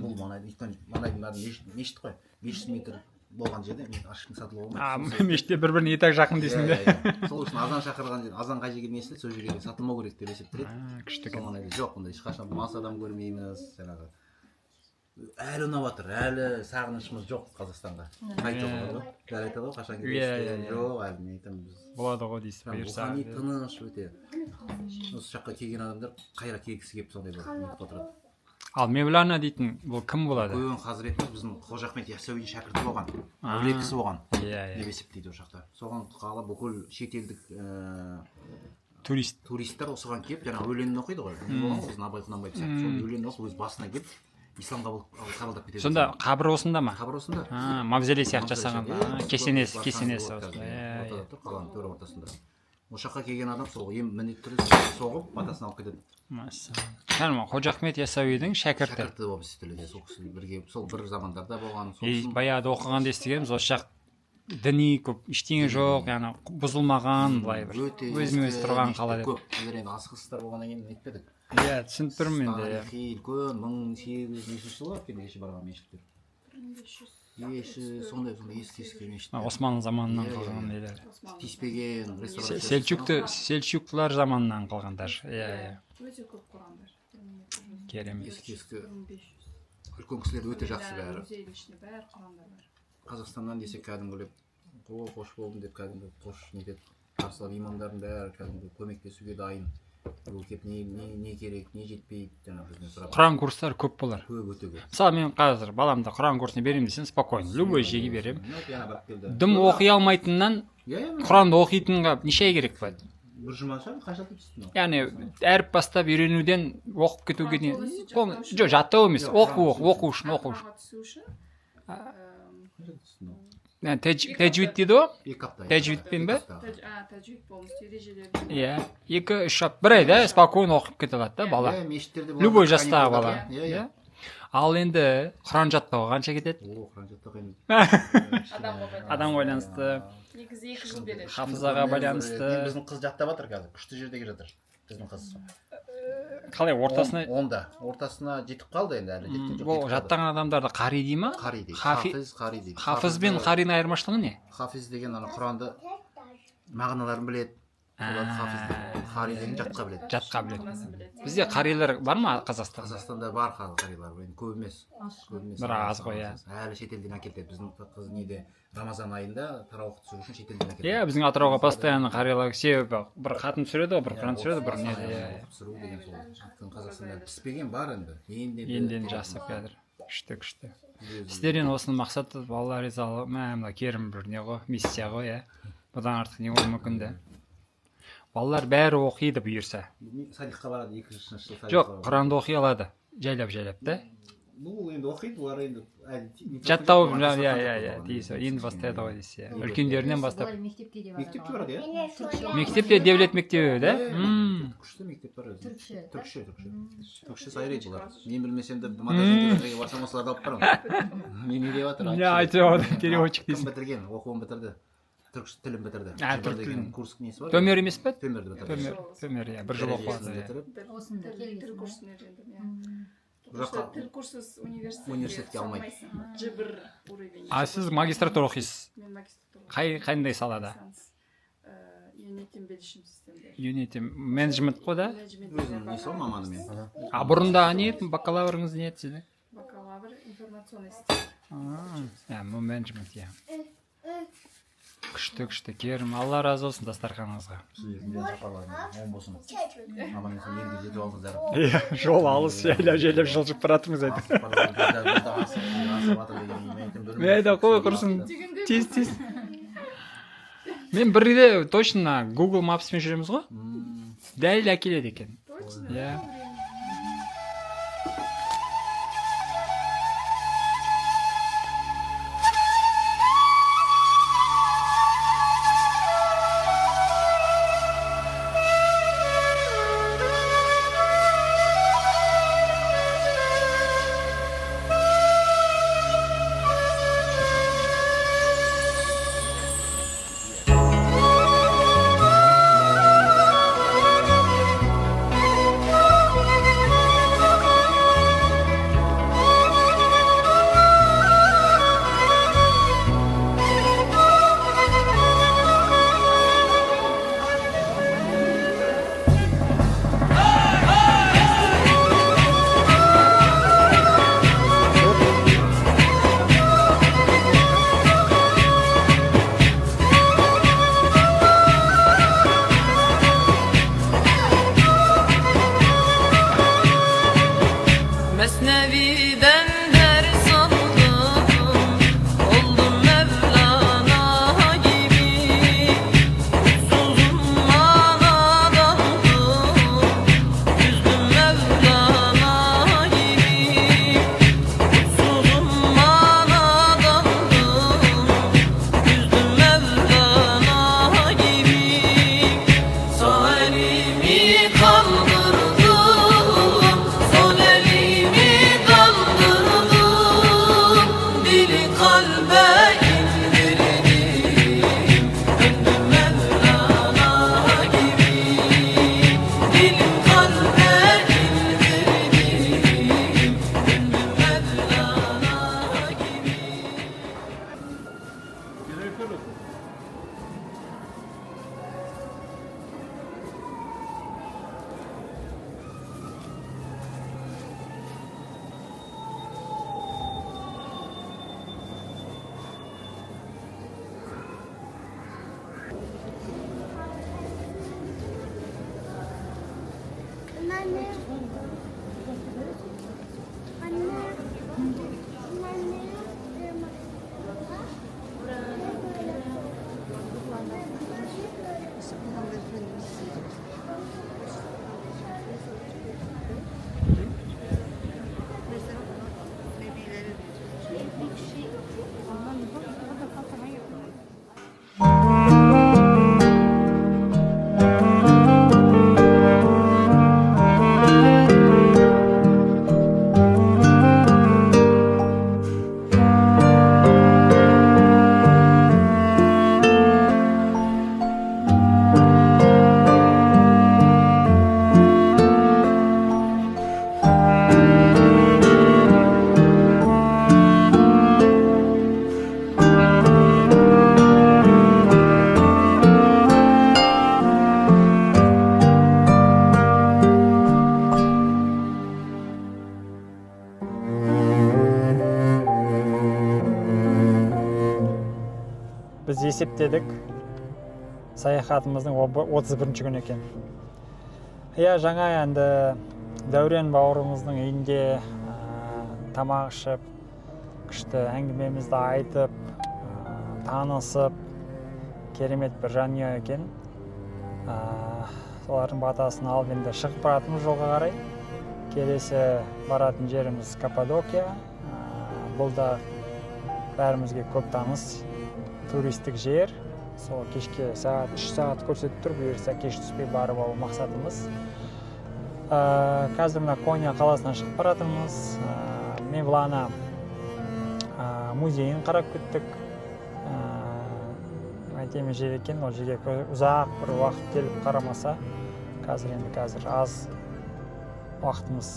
Бұл маңайда, өйткені маңайдың бәрі мешіт қой. 500 метр болған жерде ешкім сатылуға болмайды. Мешітте бір біріне и так жақын дейсің де. Иә, иә, иә. Сол үшін азан шақырған жерде, азан қай жерге естіледі, сол жерге сатылмау керек деп есептеледі. Күшті Сол екен. маңайда жоқ, ондай ешқашан мас адам көрмейміз, жаңағы. Әлі ұнап жатыр, әлі сағынышымыз жоқ Қазақстанға. Қайтып ғой. Бәрі айтады ғой, қашан келесіздер? Жоқ, әлі мен айтамын біз. Болады ғой дейсіз, Прям бұйырса. рухани тыныш өте. Осы жаққа келген адамдар қайра келгісі келіп сондай бір нетіп отырады. Ал Мевлана дейтін бұл кім болады? Көен хазіретіміз біздің Қожа Ахмет Яссауидің шәкірті болған, әулие кісі болған Иә, иә. деп есептейді ол жақта. Соған қала бүкіл шетелдік турист туристер осыған келіп, жаңағы өлеңін оқиды ғой. Не болған ғой біздің Абай Құнанбаев сияқты. Сол өлеңін оқып өз басына келіп ислам қабылдап кетеді. Сонда қабір осында ма? Қабір осында. Мавзолей сияқты жасаған. Мавзолей. Кесенесі, Барсаңыз кесенесі болады осында. қазір. Иә, Ортада иә. тұр, қаланың төр ортасында. Ол жаққа келген адам сол ең міндетті түрде соғып батасын алып кетеді. Мәссаған. Кәдімгі Қожа Ахмет Яссауидің шәкірті. Шәкірті болып есептеледі. Сол кісі бірге сол бір замандарда болған. Сол И кісінің баяғыда оқығанда естігенбіз, осы жақ діни көп ештеңе жоқ, яғни бұзылмаған, былай бір өте өзімен өзі ескі тұрған қала мешіттер деп. көп. Біздер енді асығыстар болғаннан кейін нетпедік. Иә, түсініп тұрмын енді. Иә. Тарихи үлкен 1800 нешінші жылы екен кеше барған мешіттер. 500 сондай сондай ескі ескі мешіттер. Османлы заманынан Иә, қалған иә. нелер. Тиіспеген реставрация. Сельчуктылар заманынан қалған даже. Иә, иә. Өте көп құрандар. Керемет. Ескі ескі үлкен кісілер өте жақсы бәрі. Музейдің ішінде бәрі құрандар бар. Қазақстаннан десе кәдімгілеп о қош болдым деп кәдімгі қош нетеді. Қарсылап имамдардың бәрі кәдімгі көмектесуге дайын. Ол келіп не керек, не жетпейді жаңағы бізден сұрап. Құран курстары көп болар. Көп, өте көп. Мысалы, мен қазір баламды Құран курсына беремін десең, спокойно, любой жерге беремін. Жаңа барып келді. Дым оқи алмайтыннан Иә, иә. Құранды оқитынға неше ай керек болады? Бір жұма шығар, қанша деп түстің? Яғни әріп бастап үйренуден оқып кетуге дейін полностью полный жаттау үшін. Жоқ, жаттау емес, Жоқ, оқу, Құран оқу үшін, оқу үшін. Құранға түсу үшін Қанша түстің? Яғни тәжвид дейді ғой? 2 апта. Тәжвидпен бе? Екі апта. Тәжвид полностью ережелерін. Иә, 2-3 апта, бір айда спокойно оқып кете алады да бала. Иә, мешіттерде болады, Любой жастағы бала. каникулдарда. Иә, иә. Иә. Ал енді Құран жаттауға қанша кетеді? О, Құран жаттауға енді Адамға байланысты. Негізі 2 жыл береді. Хафизаға байланысты. Енді біздің қыз жаттап жатыр қазір, күшті жерде келе жатыр. Біздің қыз. Қалай ортасына? Онда ортасына жетіп қалды енді, әлі жеткен жоқ. Бұл Жетіп қалды. жаттаған адамдарды қари дей ма? Қари дейді. Хафиз, қари дейді. Хафиз бен қариның айырмашылығы не? Хафиз деген ана Құранды мағыналарын біледі. Соларды хафиз дейді. Қари деген жатқа біледі. Жатқа біледі. Бізде қарилар бар ма Қазақстанда? Қазақстанда бар қарилар, енді көп емес. Көп емес. Бірақ аз ғой, иә. Әлі шетелден әкеледі. Біздің қыз неде Рамазан айында тарауых түсіру үшін шетелден әкеледі. Иә, біздің Атырауға постоянно қарилар, себебі бір қатын түсіреді ғой, бір Құран түсіреді, бір неде, иә, иә. Түсіру деген сол. Өйткені Қазақстанда піспеген бар енді. Енді Енді енді жасап қазір. Күшті, күшті. Сіздерден осының мақсаты балалар ризалығы, мә, мына керім бір не ғой, миссия ғой, иә. Бұдан артық не болуы мүмкін де. Балалар бәрі оқиды бұйырса. Садикқа барады, екінші жыл садикқа Жоқ, барады. Құранды оқи алады. Жайлап жайлап да. Бұл енді оқиды, бұлар енді әлі Жаттау, иә, иә, иә, дейсіз. Енді бастайды ғой дейсіз, иә. Үлкендерінен бастап. Мектепке де барады. Мектепке барады, иә. Мектепте девлет мектебі, да? Иә, күшті мектеп бар өзі. Түркше, да? Түркше, түркше. Түркше сайрайды бұлар. Мен білмесем де магазинге барсам осыларды алып барамын. Мен не деп жатыр? Иә, айтып отыр, переводчик Кім дейсің. бітірген, оқуын бітірді. Түрік тілін бітірді. А, Жыбыр түрік деген тілін. курс несі бар? Төмер емес пе? Төмерді бітірді. Төмер, төмер, иә, бір жыл оқып Дәрежесін алды, иә. бітіріп, Осында Тіл келгесін. курсын үйрендім, иә. Бұл жаққа Тіл курсыз университетке университетке түсе алмайды. алмайсың. Ж1 уровень. А сіз магистратура оқисыз? Мен магистратура. Қандай салада? Yönetim bilişim sistemleri. Yönetim, менеджмент қой да? Менеджмент. Өзінің несі ғой, маманымен. А бұрында не еді? Бакалаврыңыз не еді сіздің? Бакалавр информационный система. Иә, менеджмент, иә. Күшті, күшті, керім. Алла разы болсын дастарханыңызға. Сіздердің сапарларыңыз оң болсын. Аман есен елге жетіп алыңыздар. Иә, жол алыс, жайлап жайлап жылжып бара жатырмыз әйтеуір. Мен айтамын, қой құрсын, тез тез. Мен бірде точно Google Maps'пен жүреміз ғой. Дәл әкеледі екен. Точно? Иә. Anne. Anne. Anne. Біз есептедік, саяхатымыздың 31 күні екен. Иә, жаңа енді Дәурен бауырымыздың үйінде тамақ ішіп, күшті әңгімемізді айтып, танысып, керемет бір жанұя екен. Солардың батасын алып енді шығып баратырмыз жолға қарай. Келесі баратын жеріміз Каппадокия. Бұл да бәрімізге көп таныс туристік жер. Сол кешке сағат 3 сағат көрсетіп тұр, бұйырса кеш түспей барып алу мақсатымыз. Қазір мына Конья қаласынан шығып баратырмыз. Мевлана музейін қарап кеттік. Әдемі жер екен, ол жерге ұзақ бір уақыт келіп қарамаса, қазір енді қазір аз уақытымыз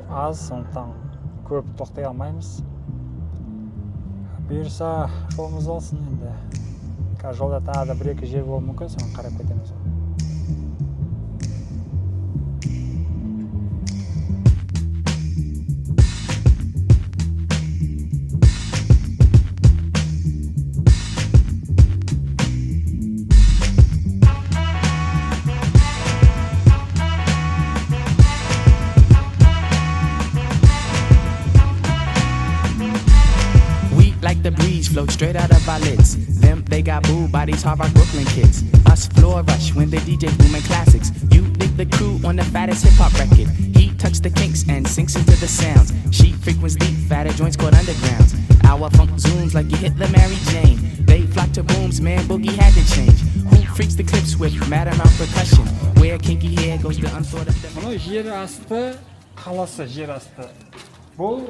аз, сондықтан көп тоқтай алмаймыз. Бұйырса жолымыз болсын енді. Қазір жолда тағы да бір-екі жер болуы мүмкін, соны қарап кетеміз. Float straight out of our lids. Them, they got booed by these hard rock Brooklyn kids. Us floor rush when the DJ's booming classics. You dig the crew on the fattest hip hop record. He tucks the kinks and sinks into the sounds. She frequents deep, fatter joints called undergrounds. Our funk zooms like you hit the Mary Jane. They flock to booms, man, boogie had to change. Who freaks the clips with mad amount percussion? Where kinky hair goes the unthought of the. Мынау жер асты қаласы, жер асты. Бұл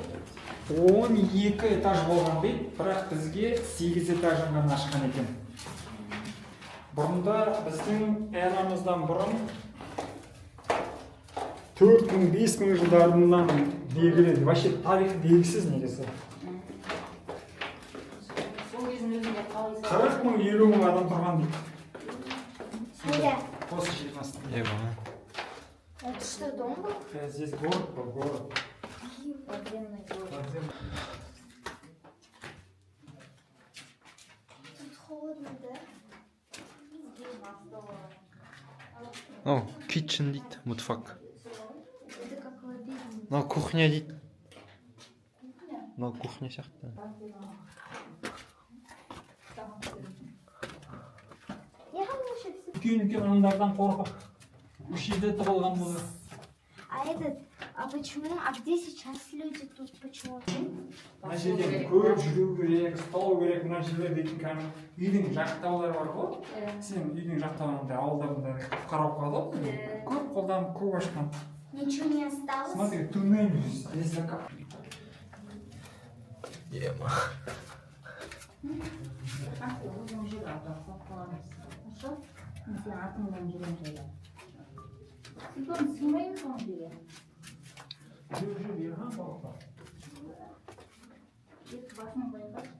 12 этаж болған дейді, бірақ бізге 8 этажын ғана ашқан екен. Бұрында біздің эрамыздан бұрын 4000-5000 жылдарынан белгілі, вообще тарих белгісіз негізі. Сол кездің өзінде қалай 40 мың, 50 мың адам тұрған дейді. Қайда? Осы жердің астында. Это что, дом был? Здесь город был, город. Подземный город. Тут холодно, да? Мынау kitchen дейді, mutfak. Это как лабиринт. Мынау кухня дейді. Мынау кухня сияқты. Я лучше всего. Үлкен-үлкен аңдардан қорқып, осы жерде тығылған болар. А этот, а почему, а где сейчас люди тут, почему? Мына жерден көп жүру керек, ұсталу керек, мына жерлер дейтін кәдімгі үйдің жақтаулары бар ғой. Сен үйдің жақтауында ауылдарында қарап қалады ғой. Көп қолданып, көп ашқан. Ничего не осталось? Смотри, туннель здесь закап. Ема. Хорошо? Мен сенің артыңнан жүремін жайлап. Сен сыймаймыз ғой жерге. Жүр, жүр, Ерхан, балықта. Екі басын байқашы.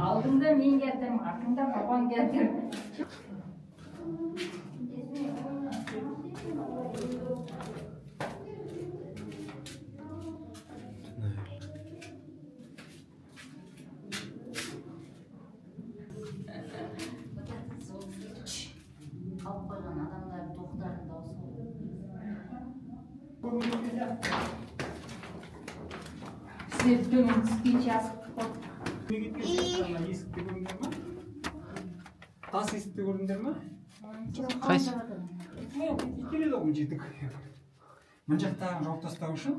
Алдыңда мен келатырмын, артыңда папаң келатыр. Қалып қойған адамдар тоқтардың дауысы ғой. Сіздер төмен түскенше асықтық қой. Есікті көрдіңдер ма? Тас есікті көрдіңдер ма? Қайсы? Келеді ғой мына жерде. Мына жақтағын жауып тастау үшін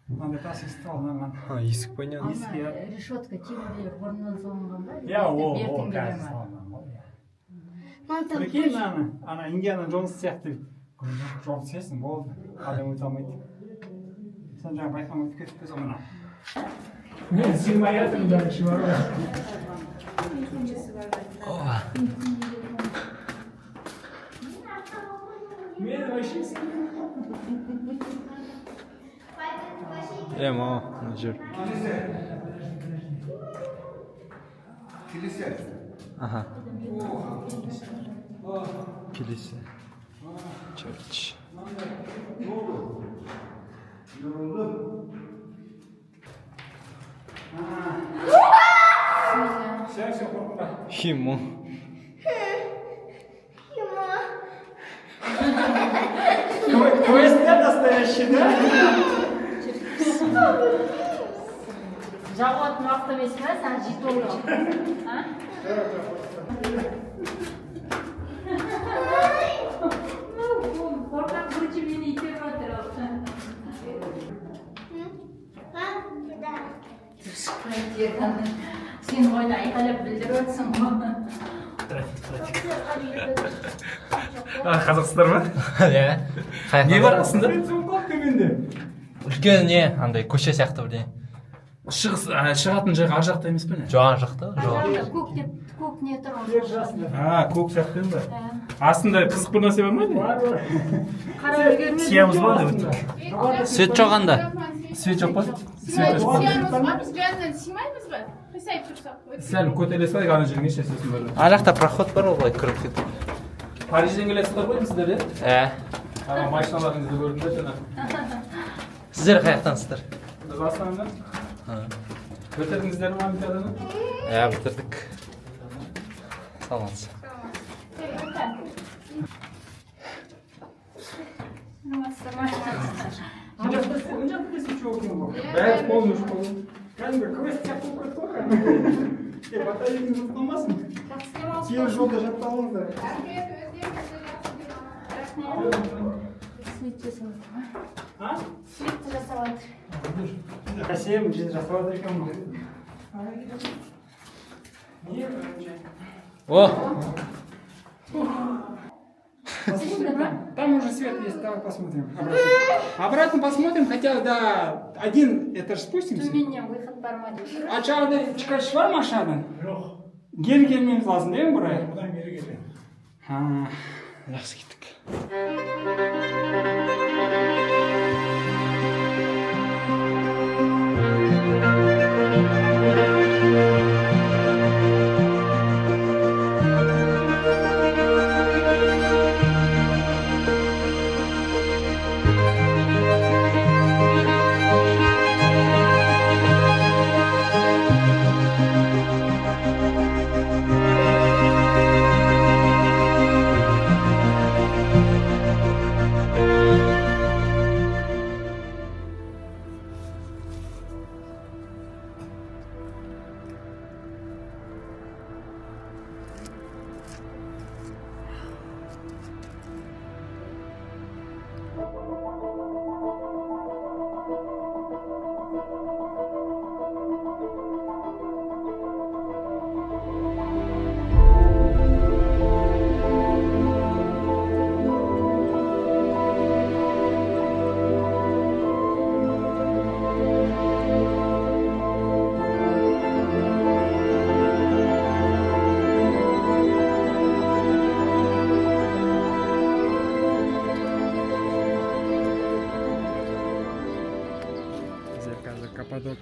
мынандай тас есікті алынған. Есік па не? Есік, иә. Решетка темірлер бұрыннан салынған ба? Иә, ол Бертін келе қазір ма? салынған ғой. Прикинь, ана, ана Индиана Джонс сияқты жауып тастайсың, болды. Адам өте алмайды. Сен жаңа байқамай өтіп кетіппіз ғой мына. Мен сыймай жатырмын дальше бар ғой. Мен вообще Е, мама, мына жер. Kilise. Аха. Kilise. Church. Ne oldu? Yoruldu. Все, все, қорықпа. Химо. Квест настоящий, да? Жауатын уақыт емес па? Саған жеті болды. А? Қорқақ бірінші мені итеріп жатыр. Сен ойны айқайлап білдіріп отырсың ғой. Трафик, трафик. Қазақстан ма? Иә. Не бар астында? Төменде. Үлкен не, андай көше сияқты бірдеңе. Шығыс, шығатын жақ ар жақта емес пе не? Жоқ, ар жақта, жоқ. Көк деп, көк не тұр ғой. А, көк сияқты енді. Астында қызық бір нәрсе бар ма не? Бар, бар. Қарап үлгермедім. Сиямыз ба деп? Свет жоқ анда. Свет жоқ па? Свет жоқ па? Сиямыз ба? Біз жанынан сыймаймыз ба? Қисайып тұрсақ. Сәл көтере салайық ана жерге ше сосын бір. Ар жақта проход бар ғой, былай кіріп кетіп. Парижден келесіздер ғой сіздер, иә? Ә. Ана машиналарыңызды көрдім де жаңа. Сіздер қаяқтансыздар? Біз Астанадан. Бітірдіңіздер ме олимпиаданы? Иә, бітірдік. Саламатсыз. Мына жақта да свет жоқ екен ғой. Бәрі полный школа. Кәдімгі квест сияқты болып кетті ғой кәдімгі. Е, батарейкаңыз ұмытып қалмасын. Кейбір жолда жатып алыңыздар. Свет жасап жатыр ма? А? Светті жасап жатыр. Әсем, жерде жасап жатыр екен ғой. Не, бірінші. О! Там уже свет есть, давай посмотрим. Обратно. Обратно посмотрим, хотя да, один этаж спустимся. Төменнен выход бар ма деп. Aşağıda çıkış var mı aşağıdan? Yok. Geri gelmemiz lazım değil mi buraya? Buradan geri gelelim. Ha, жақсы кеттік.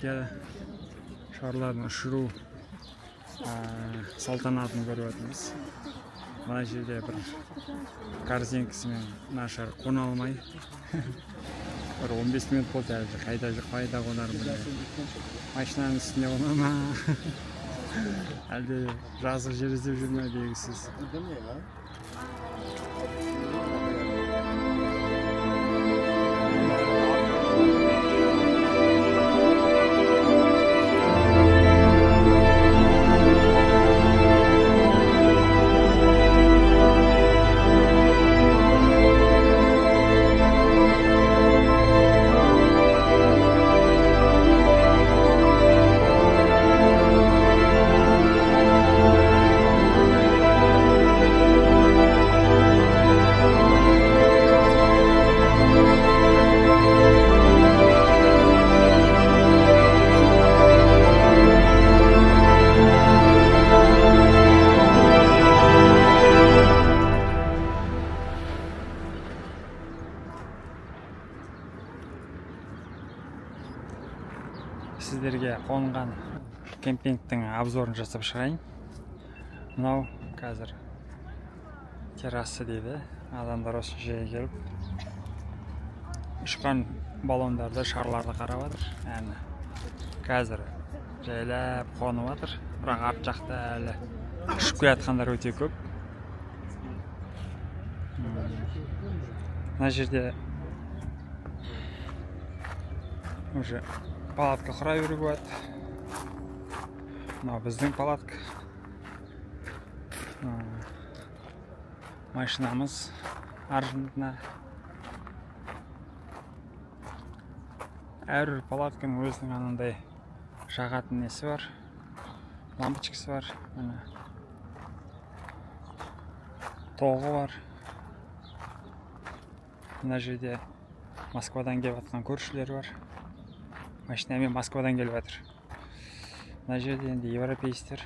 Түркияда шарлардың ұшыру салтанатын көріп жатырмыз. Мына жерде бір корзинкасымен мына шар қона алмай бір 15 минут болды әлі қайда қайда қонарын білмей. Машинаның үстіне қона ма, әлде жазық жер іздеп жүр ме, белгісіз. Сіздерге қонған кемпингтің обзорын жасап шығайын. Мынау қазір терраса дейді. Адамдар осы жерге келіп ұшқан баллондарды, шарларды қарап жатыр. Әні қазір жайлап қонып жатыр, бірақ арт жақта әлі ұшып келе жатқандар өте көп. Мына жерде уже палатка құра беруге болады. Мынау біздің палатка. Машинамыз ар жағында. Әрбір палатканың өзінің анандай жағатын несі бар, лампочкасы бар, міне тоғы бар. Мына жерде Москвадан келіп жатқан көршілер бар. Машинамен Москвадан келіп жатыр. Мына жерде енді европейстер,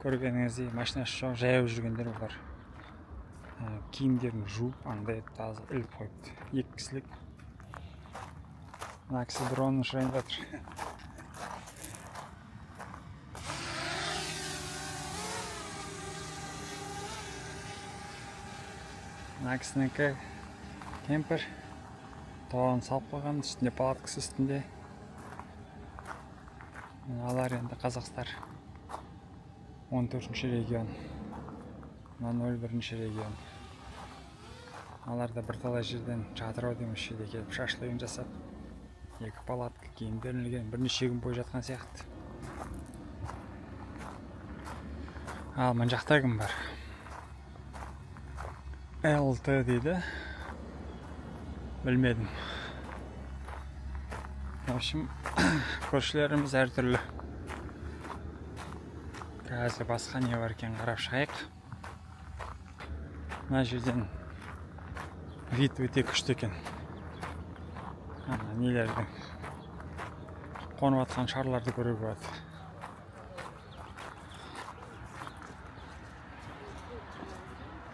көргеніңіздей машинасы жоқ, жаяу жүргендер олар. Киімдерін жуып, андай таза іліп қойыпты. Екі кісілік. Мына кісі дрон ұшырайын жатыр. Мына кісінікі кемпір. Тоғын салып қойған, үстінде палаткасы үстінде. Мыналар енді қазақтар. 14-ші регион. Мына 01-ші регион. Алар да бірталай жерден жатыр ау деймін, осы жерде келіп шашлығын жасап. Екі палатка киімдерін ілген, бірнеше күн бойы жатқан сияқты. Ал мына жақта кім бар? ЛТ дейді. Білмедім. В общем, көршілеріміз әртүрлі. Қазір басқа не бар екен қарап шығайық. Мына жерден вид өте күшті екен. Ана нелердің қонып жатқан шарларды көруге болады.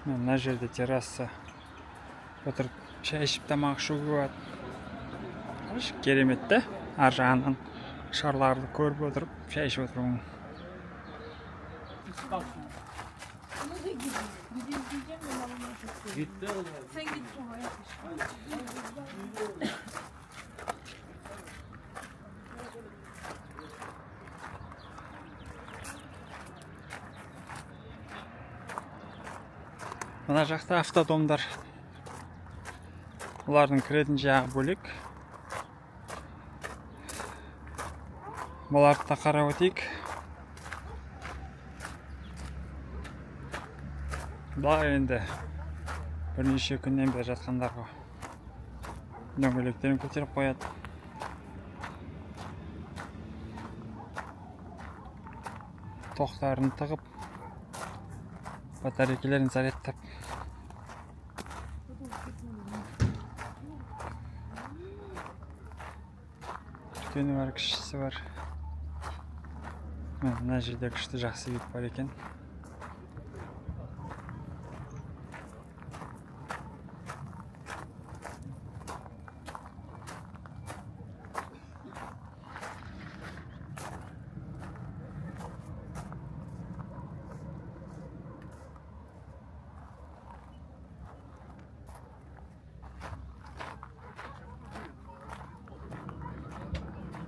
Мына жерде терраса, отырып шай ішіп тамақ ішуге болады. Керемет те, ар жағынан шарларды көріп отырып шай ішіп отыруың. Мына жақта автодомдар. Олардың кіретін жағы бөлек. Бұларды да қарап өтейік. Бұлар енді бірнеше күннен бері жатқандар ғой. Дөңгелектерін көтеріп қояды. Тоқтарын тығып, батарейкаларын зарядтап. Үлкені бар, кішісі бар. Мына жерде күшті жақсы вид бар екен.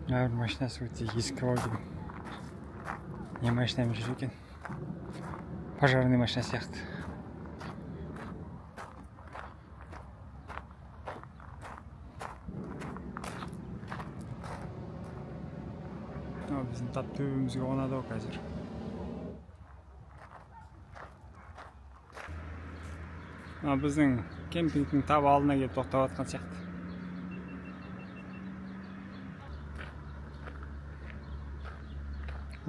Мына бір машинасы өте ескі ау деймін. Не машинамен жүр екен? Пожарный машина сияқты. Мынау біздің тап төбемізге қонады ғой қазір. Мына біздің кемпингтің тап алдына келіп тоқтап жатқан сияқты.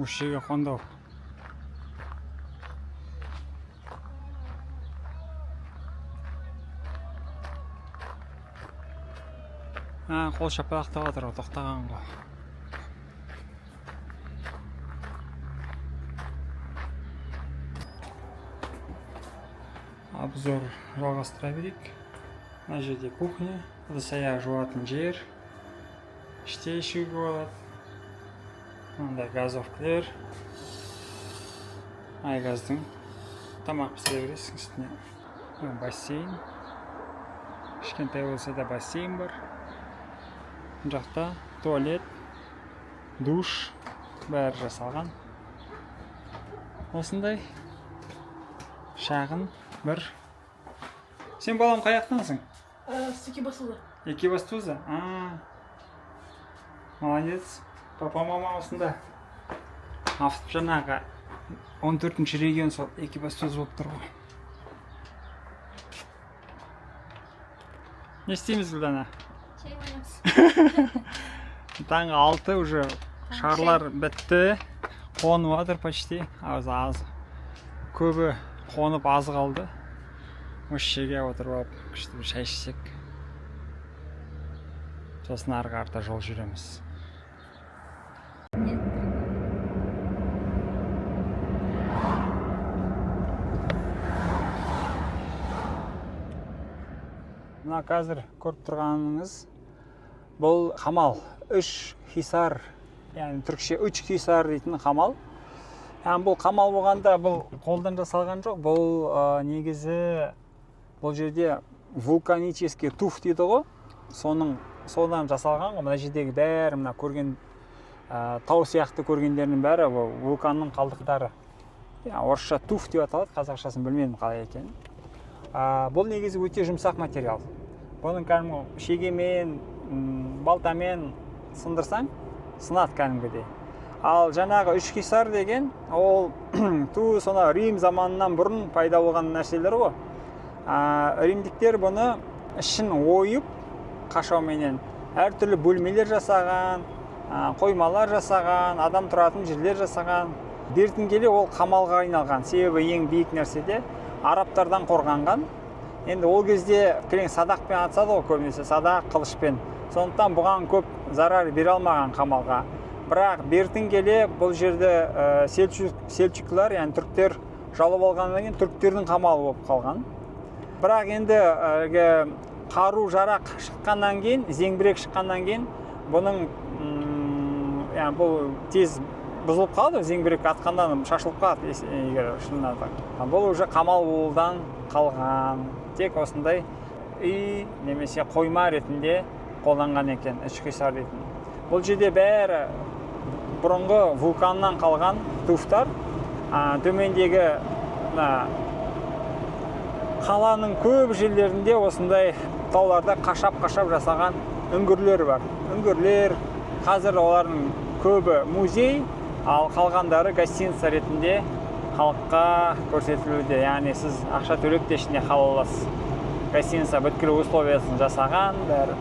Осы жерге қонды ау. А, қол шапалақтап жатыр ғой, тоқтаған ғой. Обзор жалғастыра берейік. Мына жерде кухня, ыдыс аяқ жуатын жер, іште ішуге болады. Мынандай газовкілер, айгаздың тамақ пісіре бересің үстіне. Мына бассейн, кішкентай болса да бассейн бар. Мына жақта туалет, душ, бәрі жасалған. Осындай шағын бір. Сен балам қай жақтансың? С Екибастуза. Екибастуза? А, молодец. Папа, мама осында. Жаңағы 14-ші регион сол Екибастуз болып тұр ғой. Не істейміз, Гүлдана? Чай қоямыз. Таңғы 6 уже, шарлар бітті. Қонып жатыр почти. Аз аз. Көбі қонып аз қалды. Осы жерге отырып алып күшті бір шай ішсек. Сосын ары қарата жол жүреміз. Мына қазір көріп тұрғаныңыз бұл қамал, үш хисар, яғни түркше үч хисар дейтін қамал. Яғни бұл қамал болғанда бұл қолдан жасалған жоқ, бұл негізі бұл жерде вулканический туф дейді ғой, содан жасалған ғой. Мына жердегі бәрі мына көрген тау сияқты көргендерінің бәрі бұл вулканның қалдықтары. Яғни орысша туф деп аталады, қазақшасын білмедім қалай екенін. Бұл негізі өте жұмсақ материал. Бұның кәдімгі шегемен, балтамен сындырсаң, сынады кәдімгідей. Ал жаңағы үш хисар деген, ол ту сонау Рим заманынан бұрын пайда болған нәрселер ғой. Римдіктер бұны ішін ойып, қашауменен әртүрлі бөлмелер жасаған, қоймалар жасаған, адам тұратын жерлер жасаған. Бертін келе ол қамалға айналған. Себебі ең биік нәрседе арабтардан қорғанған. Енді ол кезде кілең садақпен атсады ғой көбінесе, садақ, қылышпен. Сондықтан бұған көп зарар бере алмаған қамалға. Бірақ бертін келе бұл жерді селчуклар, яғни түріктер жаулап алғаннан кейін түріктердің қамалы болып қалған. Бірақ енді қару жарақ шыққаннан кейін, зеңбірек шыққаннан кейін бұның яғни бұл тез бұзылып қалады, зеңбірек атқаннан шашылып қалады, егер шынында да. Бұл уже қамал болудан қалған. Тек осындай үй немесе қойма ретінде қолданған екен, үш хисар дейтін. Бұл жерде бәрі бұрынғы вулканнан қалған туфтар. Төмендегі мына қаланың көп жерлерінде осындай тауларда қашап-қашап жасаған үңгірлер бар. Үңгірлер қазір олардың көбі музей, ал қалғандары гостиница ретінде халыққа көрсетілуде. Яғни сіз ақша төлеп те ішінде қала аласыз. Гостиница бүткіл условиясын жасаған бәрі.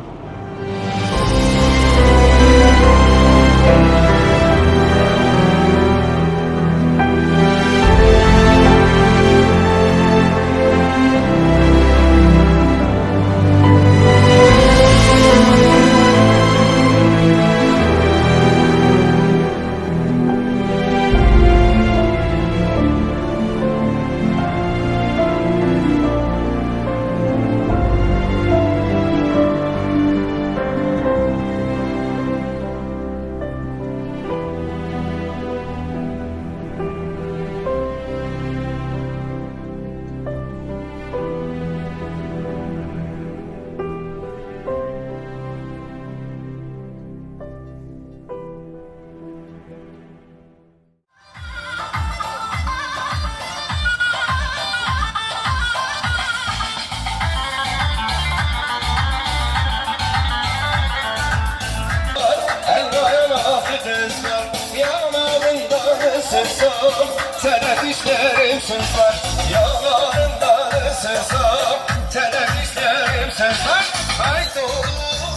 ısınsam, Sənə dişlərim sızlar. Yanarından ısınsam, Sənə dişlərim sızlar. Ay dolu,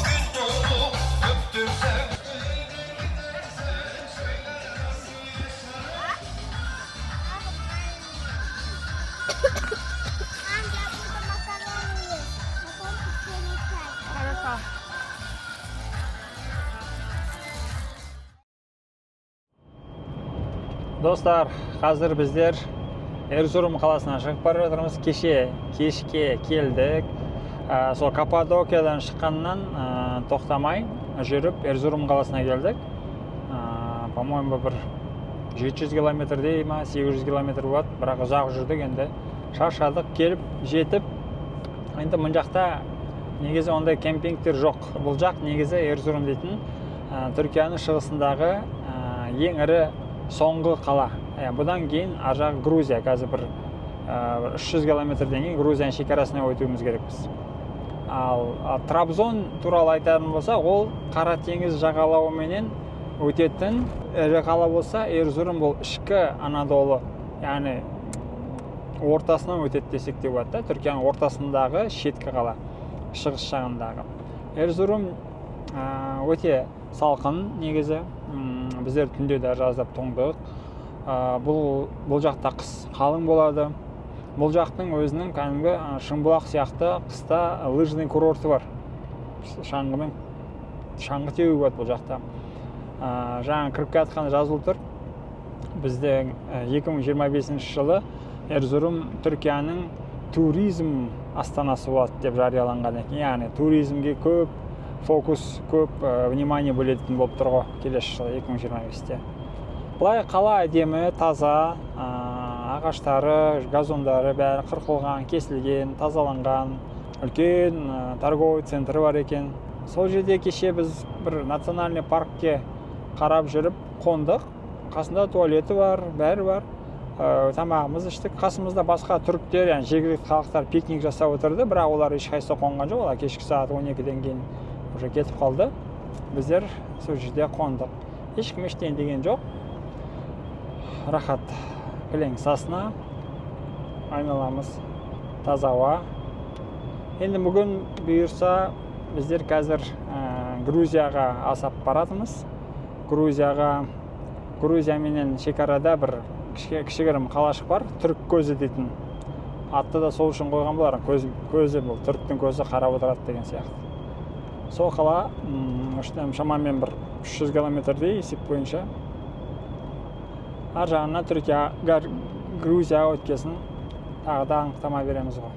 gün dolu, öptüm sen. Amca, burada makarna yiyor. Makarna pişirirken. Хорошо. Достар, қазір біздер Эрзурум қаласынан шығып бара жатырмыз. Кеше кешке келдік. Сол Каппадокиядан шыққаннан тоқтамай жүріп Эрзурум қаласына келдік. По-моему, бір 700 километрдей ма, 800 километр болады, бірақ ұзақ жүрдік енді, шаршадық. Келіп жетіп, енді мына жақта негізі ондай кемпингтер жоқ. Бұл жақ негізі Эрзурум дейтін Түркияның шығысындағы ең ірі соңғы қала. Бұдан кейін ар жағы Грузия. Қазір бір 300 километрден кейін Грузияның шекарасына өтуіміз керекпіз. Ал Трабзон туралы айтатын болсақ, ол Қара теңіз жағалауыменен өтетін ірі қала болса, Эрзурум бұл ішкі Анадолы, яғни ортасынан өтеді десек те болады да, Түркияның ортасындағы шеткі қала, шығыс жағындағы. Эрзурум өте салқын негізі. Біздер түнде де жаздап тоңдық. Бұл жақта қыс қалың болады. Бұл жақтың өзінің кәдімгі Шымбұлақ сияқты қыста лыжный курорты бар. Шаңғымен шаңғы теуге болады бұл жақта. Жаңа кіріп келе жатқанда жазылып тұр. Бізде 2025 жылы Эрзурум Түркияның туризм астанасы болады деп жарияланған екен. Яғни туризмге көп фокус, көп внимание бөлетін болып тұр ғой келесі жылы 2025-те. Былай қала әдемі, таза, ағаштары, газондары бәрі қырқылған, кесілген, тазаланған. Үлкен торговый центрі бар екен. Сол жерде кеше біз бір национальный паркке қарап жүріп қондық. Қасында туалеті бар, бәрі бар. Тамағымызды іштік. Қасымызда басқа түріктер, яғни жергілікті халықтар пикник жасап отырды, бірақ олар ешқайсысы қонған жоқ. Олар кешкі сағат 12-ден кейін уже кетіп қалды. Біздер сол жерде қондық. Ешкім ештеңе деген жоқ. Рахат. Кілең сасна, айналамыз таза ауа. Енді бүгін бұйырса біздер қазір Грузияға асап баратырмыз. Грузия менен шекарада бір кішігірім қалашық бар, Түрік көзі дейтін. Атты да сол үшін қойған болар, көзі бұл, түріктің көзі қарап отырады деген сияқты. Сол қала, шамамен бір 300 километрдей есеп бойынша. Ар жағынан Түркия, Грузияға өткесін тағы да анықтама береміз ғой.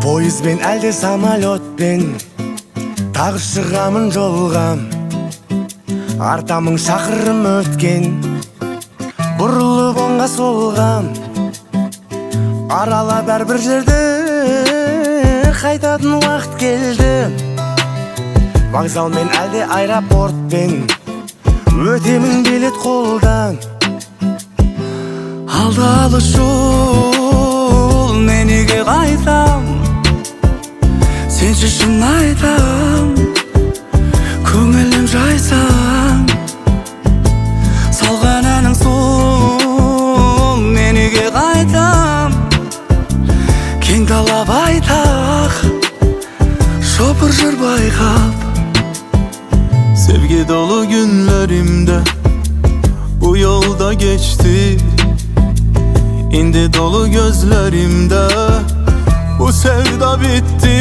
Пойызбен әлде самолетпен тағы шығамын жолға. Арта мың шақырым өткен, бұрылып оңға солға. Аралап әрбір жерді, қайтатын уақыт келді. Вокзалмен әлде аэропортпен өтемін билет қолдан. Алда алыс жол, мен үйге қайтам. Сенші шын айтам, көңілім жайсаң. Салған әнің сол, мен үйге қайтам. Кең дала байтақ, шопыр жыр байқап. Sevgi dolu günlerimde bu yolda geçti. İndi dolu gözlerimde bu sevda bitti.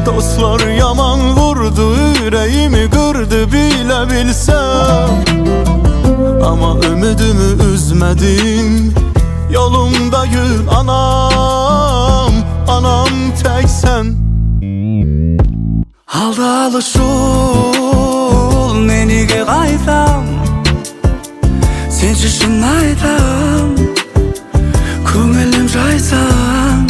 Dostlar yaman vurdu, yüreğimi kırdı bile bilsem. Ama ümidimi üzmedim. Yolumda gül anam, anam tek sen. Алда алыс жол, мен үйге қайтам. Сенші шын айтам, көңілім жайсаң.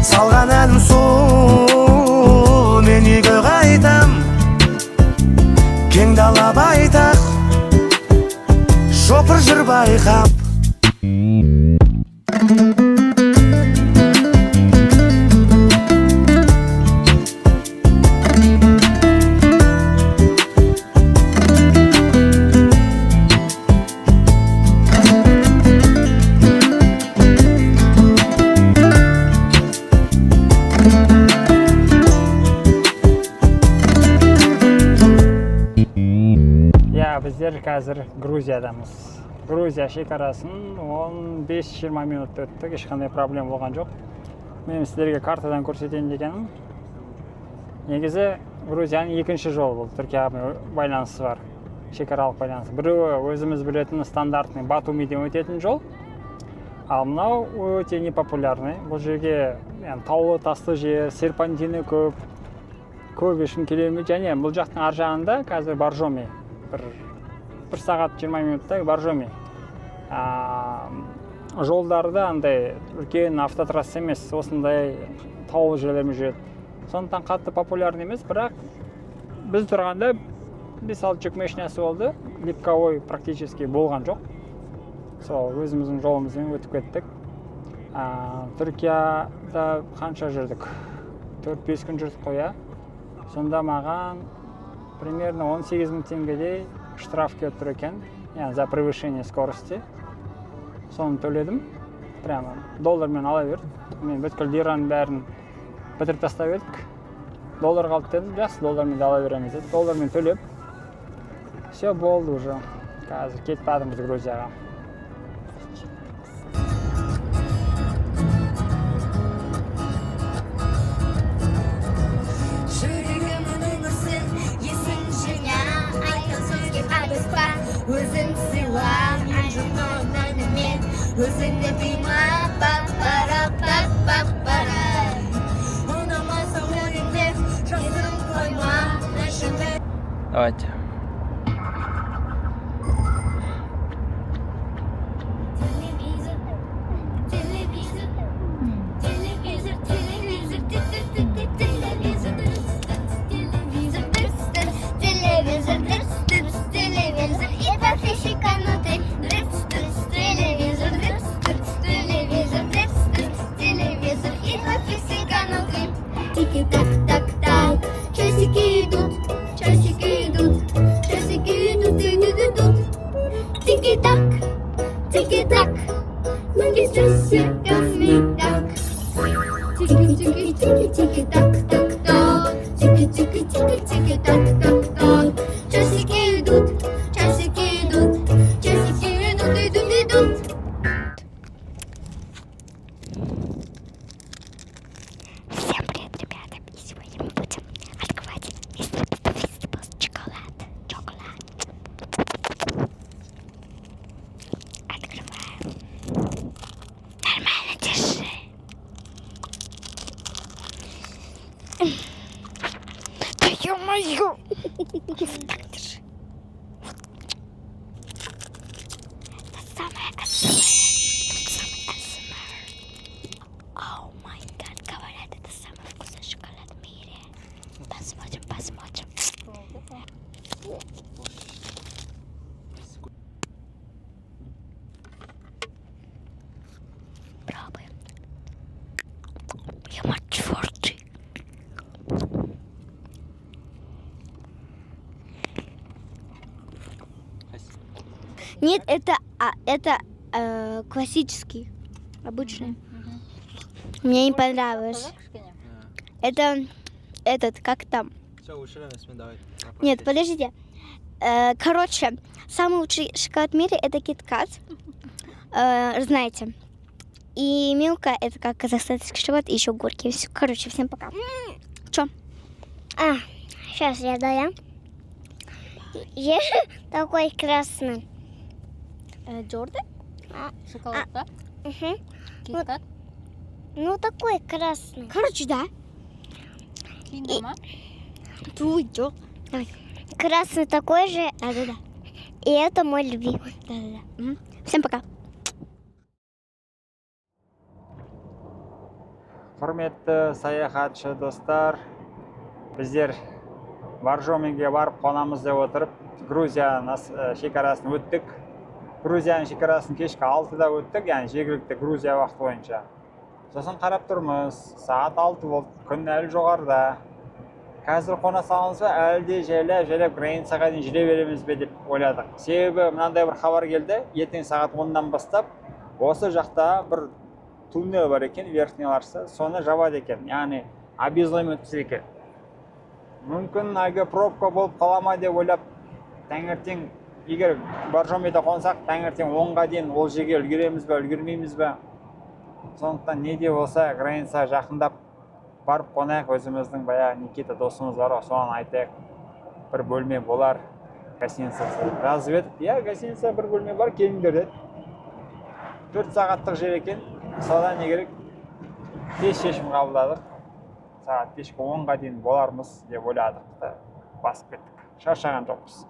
Салған әнім сол, мен үйге қайтам. Кең дала байтақ, шопыр жыр байқап. Біздер қазір Грузиядамыз. Грузия шекарасын 15-20 минут өттік, ешқандай проблема болған жоқ. Мен сіздерге картадан көрсетейін дегенім, негізі Грузияның екінші жолы бұл, Түркиямен байланысы бар, шекаралық байланысы. Біреуі өзіміз білетін стандартный Батумиден өтетін жол, ал мынау өте непопулярный. Бұл жерге яғни таулы тасты жер, серпантині көп, көп ешкім келе бермейді. Және бұл жақтың ар жағында қазір Боржоми, бір сағат 20 минутта Боржоми. Жолдары да андай үлкен автотрасса емес, осындай таулы жерлермен жүреді. Сондықтан қатты популярный емес, бірақ біз тұрғанда 5-6 жүк машинасы болды, легковой практически болған жоқ. Сол өзіміздің жолымызбен өтіп кеттік. Түркияда қанша жүрдік? 4-5 күн жүрдік қой, иә. Сонда маған примерно 18 мың теңгедей штраф келіп тұр екен, яғни за превышение скорости. Соны төледім, прямо доллармен ала берді. Мен бүткіл лираның бәрін бітіріп тастап едік. Доллар қалды дедім, жақсы, доллармен де ала береміз деді. Доллармен төлеп, все болды уже. Қазір кетіп жатырмыз Грузияға. Жүрегімнің өмірсін, есің жина, айтқан сөзге қабыспа, өзің сыйла, мен жұрттың әнімен, өзіңді тыйма, пап-пара, пап-пап-пара. Ұнамаса ойыңды, жазып қойма, ішіңді. Давайте. Телевизор, телевизор, телевизор, телевизор, телевизор, телевизор, телевизор, телевизор, и подписчика внутри. Телевизор, телевизор, телевизор, и подписчика внутри. Тики-так, так, так, часики идут, часики идут, часики идут, идут, идут. Тики-так, тики-так, ноги с часиками так. Тики-тики-тики-тики-так, так, так. Тики-тики-тики-тики-так, так, так. Часики идут, часики идут, часики идут, идут, идут. Всем привет, ребята! И сегодня мы будем открывать мистер Фистаблс шоколад. Шоколад. Открываем. Нормально, держи. Да ё-моё! Вот так держи. Вот. Это самое АСМР. Тут самый АСМР. Oh my God, говорят, это самый вкусный шоколад в мире. Посмотрим, посмотрим. Пробуем. Я твердый. Нет, это классический, обычный. Мне не понравилось. Это этот, как там? Все, өшіреміз, давай. Нет, подождите. Короче, самый лучший шоколад в мире это Кит-Кат. Знаете. И Милка это как казахстанский шоколад, и еще горький. Всё, короче, всем пока. Чё? Сейчас я даю. Ешь такой красный. Джордан? Шоколад, да? Угу. Кит-Кат? Ну, такой красный. Короче, да. Киндер ма? Туй, Давай. Красный такой же. Да-да-да. И это мой любимый. Да-да-да. Всем пока. Құрметті саяхатшы достар, біздер Боржомиге барып қонамыз деп отырып, Грузия шекарасын өттік. Грузияның шекарасын кешкі 6-да өттік, яғни жергілікті Грузия уақыты бойынша. Сосын қарап тұрмыз, сағат 6 болды, күн әлі жоғарыда. Қазір қона саламыз ба, әлде жайлап жайлап границаға дейін жүре береміз бе деп ойладық. Себебі мынандай бір хабар келді, ертең сағат 10-нан бастап осы жақта бір туннель бар екен, Верхний Ларса, соны жабады екен, яғни объездной өткізеді екен. Мүмкін әлгі пробка болып қала ма деп ойлап, таңертең Егер Боржомиде қонсақ, таңертең 10-ға дейін ол жерге үлгереміз бе, үлгермейміз бе? Сондықтан не де болса границаға жақындап барып қонайық. Өзіміздің баяғы Никита досымыз бар ғой, соған айтайық, бір бөлме болар гостиницасы. Жазып едік, иә, гостиница бір бөлме бар, келіңдер деді. 4 сағаттық жер екен. Содан не керек, тез шешім қабылдадық. Сағат кешкі 10-ға дейін болармыз деп ойладық та, басып кеттік. Шаршаған жоқпыз.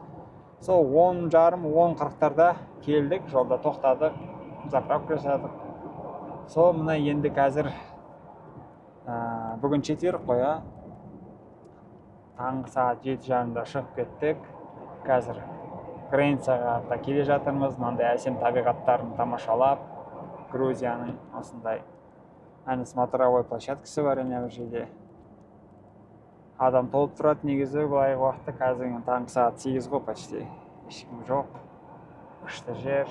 Сол 10:30, 10:40-тарда келдік. Жолда тоқтадық, заправка жасадық. Сол мына енді қазір бүгін четверг қой, иә. Таңғы сағат 7:30-да шығып кеттік. Қазір границаға да келе жатырмыз. Мынандай әсем табиғаттарын тамашалап, Грузияның осындай, әне, смотровой площадкасы бар. Ана бір жерде адам толып тұрады негізі былай уақытта. Қазір таңғы сағат 8 ғой, почти ешкім жоқ. Күшті жер.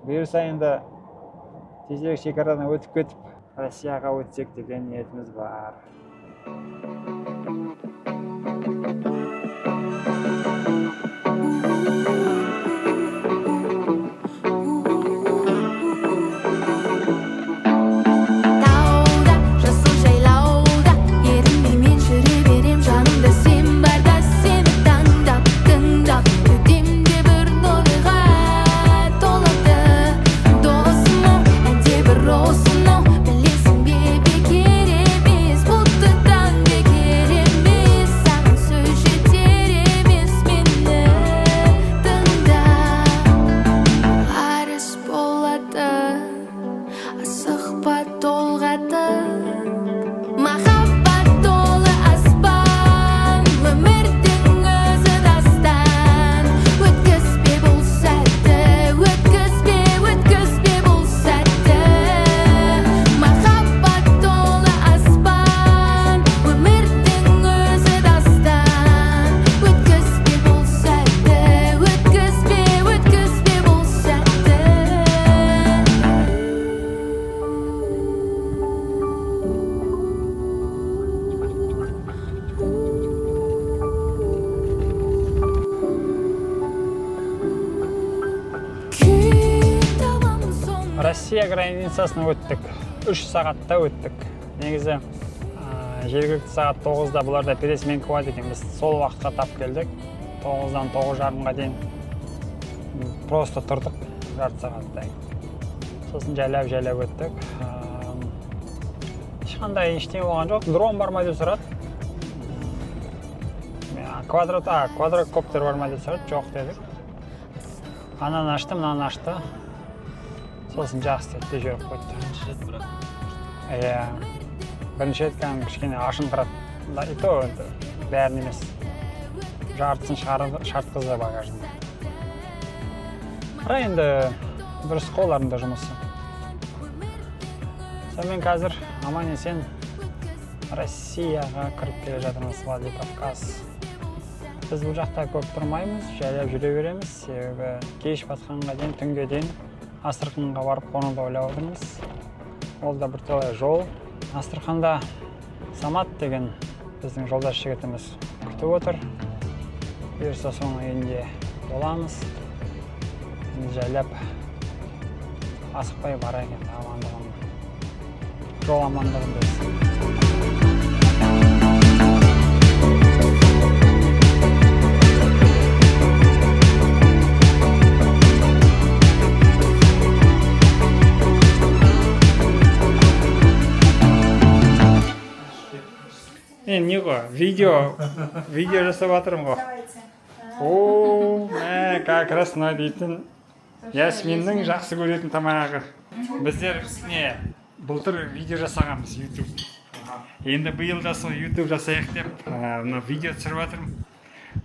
Бұйырса, енді тезірек шекарадан өтіп кетіп, Россияға өтсек деген ниетіміз бар. Тауда, жасыл жайлауда, ерінбей мен жүре берем. Жанымда сен барда, сені таңдап, тыңдап, кеудемде бір нұрға толады. Досым ау, әлде бір осынау, білесің бе, бекер емес, бұлтты таң бекер емес, саған сөз жетер емес, мені тыңда. Арыс болады, асықпа толғатып. Махаббат толы аспан, өмірдің өзі дастан. Өткізбе бұл сәтті, өткізбе, өткізбе бұл сәтті. Махаббат толы аспан, өмірдің өзі дастан. Өткізбе бұл сәтті, өткізбе, өткізбе бұл сәтті. Күй табамын соны. Россия границасын өттік, 3 сағатта өттік. Негізі жергілікті сағат 9-да бұларда пересменка болады екен. Біз сол уақытқа тап келдік. 9-дан 9:30-ға дейін просто тұрдық жарты сағаттай, сосын жайлап жайлап өттік. Ешқандай ештеңе болған жоқ. Дрон бар ма деп сұрады. Квадрокоптер бар ма деп сұрады, жоқ дедік. Ананы ашты, мынаны ашты, сосын жақсы деді де жіберіп қойды. Иә, бірінші рет кәдімгі кішкене ашындырады да, и то енді бәрін емес, жартысын шығарып шығартқызды багажында. Бірақ енді дұрыс қой олардың да жұмысы. Сонымен, қазір аман есен Россияға кіріп келе жатырмыз, Владикавказ. Біз бұл жақта көп тұрмаймыз, жайлап жүре береміз, себебі кеш батқанға дейін, түнге дейін Астраханға барып қонуды ойлап отырмыз. Ол да бірталай жол. Астраханда Самат деген біздің жолдас жігітіміз күтіп отыр. Бұйырса, соның үйінде боламыз. Енді жайлап, асықпай барайық. Енді амандығын, жол амандығын берсін. Мен не ғой, видео жасап жатырмын ғой. О, мә, как раз мына дейтін Ясминнің жақсы көретін тамағы. Біздер не былтыр видео жасағанбыз, YouTube. Енді биыл да сол YouTube жасайық деп, мына видео түсіріп жатырмын.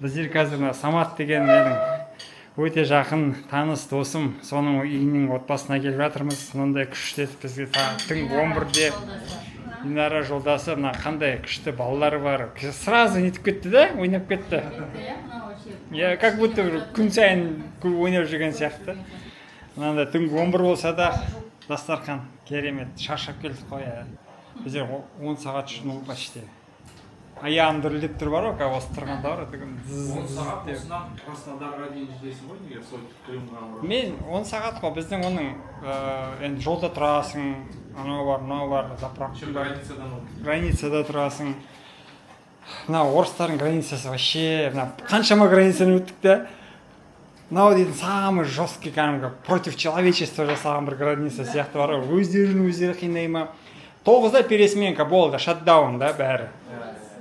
Біздер қазір мына Самат деген менің өте жақын таныс досым, соның үйінің отбасына келіп жатырмыз. Мынандай күшті етіп бізге түнгі 11-де Динара жолдасы, мына қандай күшті балалары бар, сразу нетіп кетті да, ойнап кетті, иә, как будто бір күн сайын ойнап жүрген сияқты. Мынандай түнгі 11 болса да, дастархан керемет. Шаршап келдік қой, иә. Біздер 10 сағат жүрдік почти. Аяғым дірілдеп тұр бар ғой, қазір осы тұрғанда бар ғой. 10 сағат осынан Краснодарға дейін жетесің ғой, егер сол Крымға барып. Мен 10 сағат қой біздің оның, енді жолда тұрасың, анау бар, мынау бар, заправка Еще бар. Границадан өтіп. Границада тұрасың. Мына орыстардың границасы вообще, мына қаншама границаны өттік та, мынау дейтін самый жесткий, кәдімгі против человечества жасаған бір граница сияқты бар ғой. Өздерін өздері қинай ма. 9-да пересменка болды, шатдаун да бәрі.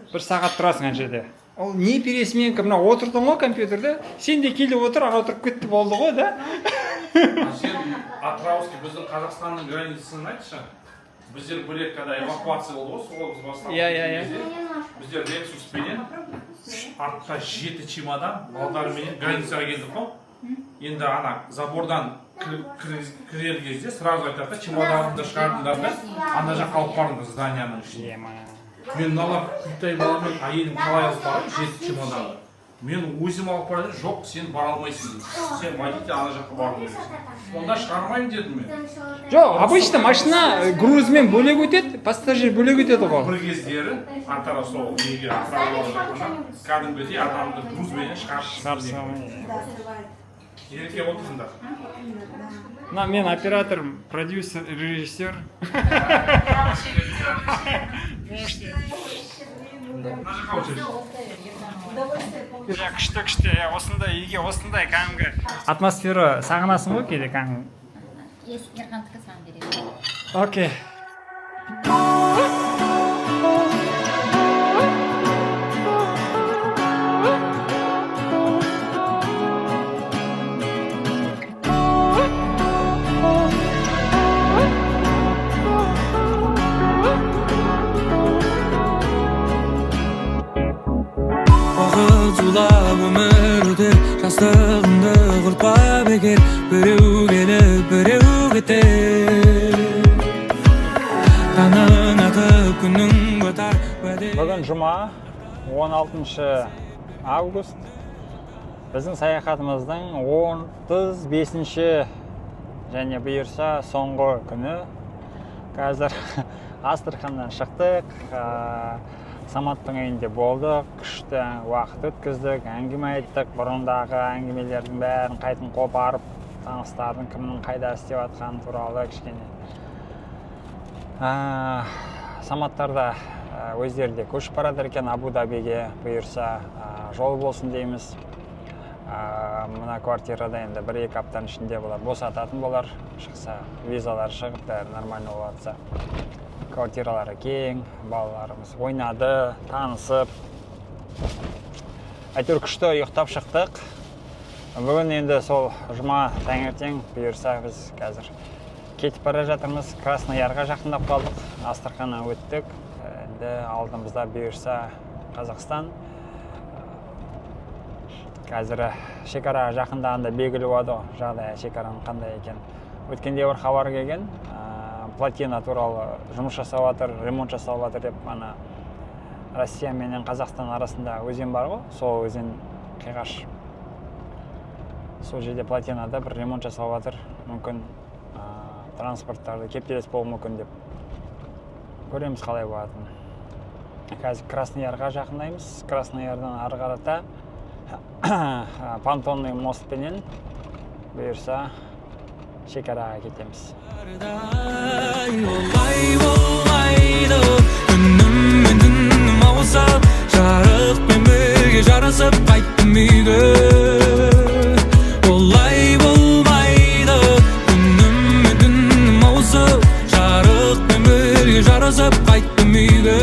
Бір сағат тұрасың ана жерде. Ол не пересменка, мына отырдың ғой компьютерде, сен де келіп отыр, анау тұрып кетті, болды ғой да. А сен Атырауский, біздің Қазақстанның границасын айтшы. Біздер бөлек, когда эвакуация болды ғой, соғыс басталып Иә, иә, иә. кезде, біздер Лексуспенен артқа жеті чемодан балдарменен границаға келдік қой. Енді ана забордан кірер кезде сразу айтады да: «Чемоданыңды шығарыңдар да, ана жаққа алып барыңдар, зданияның ішіне». Мен мыналар құйттай баламен, әйелім қалай алып барамын жеті чемоданды? Мен өзім алып барайын. «Жоқ, сен бара алмайсың», — дейді. «Сен водитель, ана жаққа бару керексің». «Онда шығармаймын», — дедім мен. Жоқ, обычно машина грузмен бөлек өтеді, пассажир бөлек өтеді ғой. Бір кездері Атырау, сол неге, Атырауға жақында кәдімгідей адамды грузбенен шығарып Шығарып. Ерке отырыңдар. Мына мен оператор, продюсер, режиссер. Мына жаққа отырыңыз. Иә, күшті, күшті, иә. Осындай үйге, осындай кәдімгі атмосфера сағынасың ғой кейде кәдімгі. Ерхандікі саған беремін. Окей. Уақыт зулап, өмір өтер. Жастығымды құртпа бекер. Біреу келіп, біреу кетер. Таңың атып, күнің батар. Уәде. Бүгін жұма, 16 август. Біздің саяхатымыздың 35 және бұйырса соңғы күні. Қазір Астраханнан шықтық, Саматтың үйінде болдық, күшті уақыт өткіздік, әңгіме айттық, бұрындағы әңгімелердің бәрін қайтын қопарып, таныстардың кімнің қайда істеп жатқаны туралы кішкене. Саматтар да өздері де көшіп бара жатыр екен Абу Дабиге, бұйырса, жол болсын дейміз. Мына квартирада енді 1-2 аптаның ішінде бұлар босататын болар, шықса, визалары шығып, бәрі нормально болып жатса. Квартиралары кең, балаларымыз ойнады, танысып, әйтеуір күшті ұйықтап шықтық. Бүгін енді сол жұма, таңертең бұйырса, біз қазір кетіп бара жатырмыз. Красноярға жақындап қалдық, Астраханнан өттік, енді алдымызда бұйырса Қазақстан. Қазір шекараға жақындағанда белгілі болады ғой жағдай, шекараның қандай екенін. Өткенде бір хабар келген, плотина туралы, жұмыс жасап жатыр, ремонт жасалып жатыр деп. Ана Россия менен Қазақстан арасында өзен бар ғой, сол өзен Қиғаш, сол жерде плотинада бір ремонт жасалып жатыр, мүмкін, транспорттарды кептеліс болуы мүмкін деп. Көреміз қалай болатынын. Қазір Красноярға жақындаймыз. Красноярдан ары қарата понтонный мостпенен бұйырса шекараға кетеміз. Олай болмайды. Күнім мен түнім ауысып, жарықпен бірге жарасып қайттым үйге. Олай болмайды. Күнім мен түнім ауысып, жарықпен бірге жарасып қайттым үйге.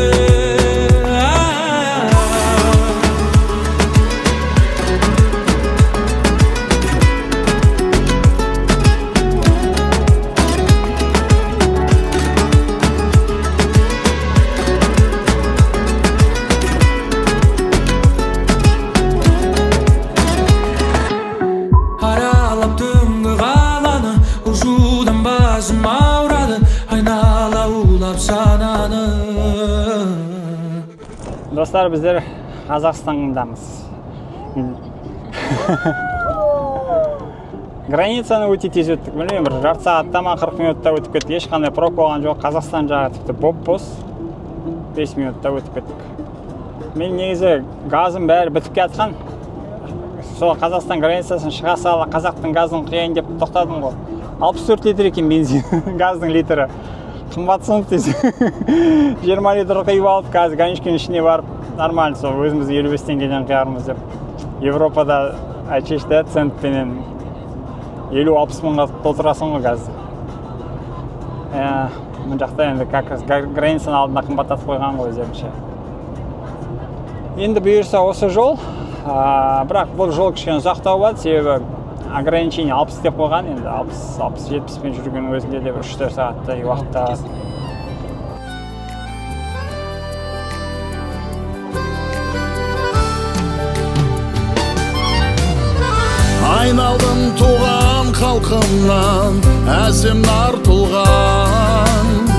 Аралап түнгі қаланы, ұшудан басым ауырады. Айнала улап сананы. Достар, біздер Қазақстандамыз. Границаны өте тез өттік, білмеймін, бір жарты сағатта ма, 40 минутта өтіп кеттік. Ешқандай пробка болған жоқ. Қазақстан жағы тіпті боп бос 5 минутта өтіп кеттік. Мен негізі газым бәрі бітіп келатқан, сол Қазақстан границасын шыға сала қазақтың газын құяйын деп тоқтадым ғой. 64 литр екен бензин, газдың литрі қымбатсынып десең. 20 литр құйып алып, қазір гаишканың ішіне барып, нормально, сол өзіміз 55 теңгеден құярмыз деп. Европада әчеш да центпенен 50-60 мыңға толтырасың ғой газды. Мына жақта енді как раз границаның алдында қымбаттатып қойған ғой өздерінше. Енді бұйырса, осы жол, бірақ бұл жол кішкене ұзақтау болады, себебі ограничение 60 деп қойған. Енді 60, 70-пен жүргеннің өзінде де бір 3-4 сағаттай уақытта. Айналдым туған халқымнан әсем нар тұлғаң.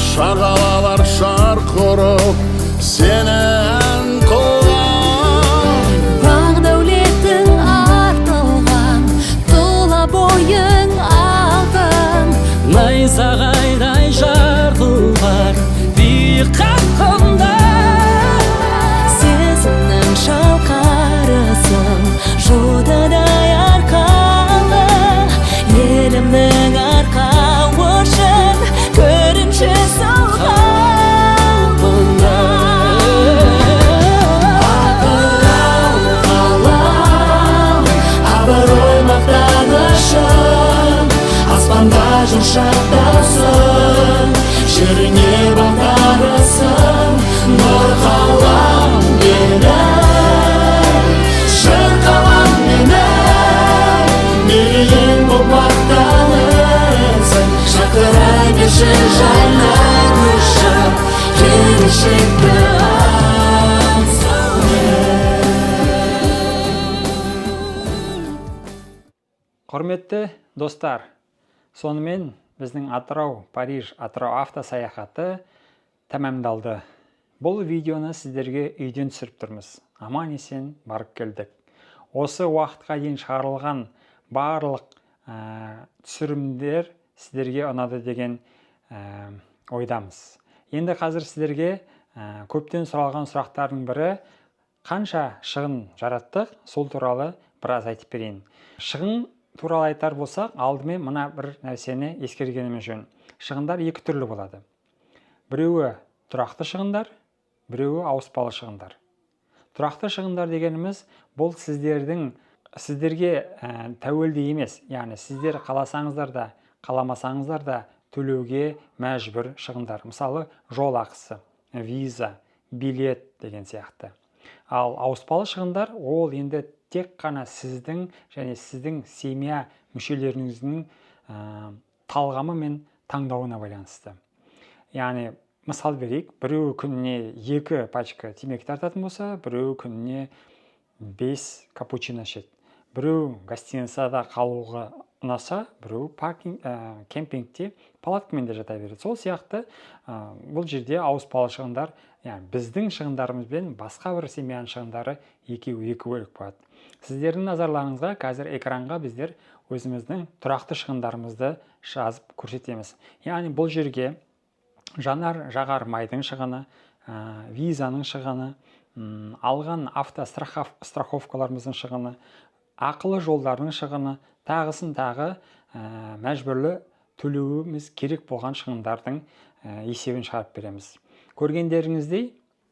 Шағалалар шарқ ұрып сені ән қылған. Бақ дәулетің артылған, тұла бойың алтын. Найзағайдай жарқылдар биік қарқында. Сезімнің шалқарысың, жотадай арқалы. Елімнің арқауышын көрінші сол қалпында. Атырау қалам, абырой, мақтанышым. Аспанда жүр шаттасын, жеріңе бағдарысың. Нұр қалам менің, жыр қалам менің. Мерейім боп мақтанысың. Шақыра берші жайнап ұшып, келешекті аңсаумен. Құрметті достар, сонымен біздің Атырау, Париж, Атырау автосаяхаты тәмамдалды. Бұл видеоны сіздерге үйден түсіріп тұрмыз. Аман есен барып келдік. Осы уақытқа дейін шығарылған барлық түсірімдер сіздерге ұнады деген ойдамыз. Енді қазір сіздерге көптен сұралған сұрақтардың бірі: қанша шығын жараттық, сол туралы біраз айтып берейін. Шығын туралы айтар болсақ, алдымен мына бір нәрсені ескергеніміз жөн. Шығындар екі түрлі болады: біреуі тұрақты шығындар, біреуі ауыспалы шығындар. Тұрақты шығындар дегеніміз бұл сіздерге тәуелді емес, яғни сіздер қаласаңыздар да, қаламасаңыздар да төлеуге мәжбүр шығындар. Мысалы, жол ақысы, виза, билет деген сияқты. Ал ауыспалы шығындар ол енді тек қана сіздің және сіздің семья мүшелеріңіздің талғамы мен таңдауына байланысты. Яғни мысал берейік: біреуі күніне екі пачка темекі тартатын болса, біреуі күніне бес капучино ішеді, біреу гостиницада қалуға ұнаса, біреу паркинг, кемпингте палаткамен де жата береді. Сол сияқты бұл жерде ауыспалы шығындар, яғни біздің шығындарымыз бен басқа бір семьяның шығындары екеуі екі бөлік болады. Сіздердің назарларыңызға қазір экранға біздер өзіміздің тұрақты шығындарымызды жазып көрсетеміз. Яғни бұл жерге жанар жағар майдың шығыны, визаның шығыны, алған автостраховкаларымыздың шығыны, ақылы жолдардың шығыны, тағысын тағы мәжбүрлі төлеуіміз керек болған шығындардың есебін шығарып береміз. Көргендеріңіздей,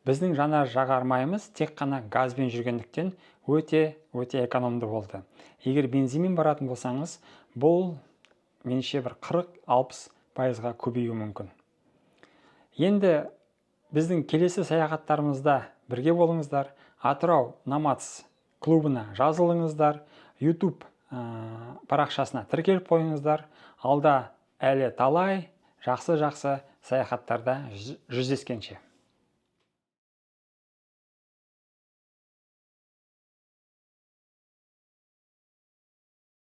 біздің жанар жағар майымыз тек қана газбен жүргендіктен өте өте экономды болды. Егер бензинмен баратын болсаңыз, бұл меніңше бір 40-60 пайызға көбеюі мүмкін. Енді біздің келесі саяхаттарымызда бірге болыңыздар. Атырау Номадс клубына жазылыңыздар, YouTube парақшасына тіркеліп қойыңыздар. Алда әлі талай жақсы жақсы саяхаттарда жүздескенше.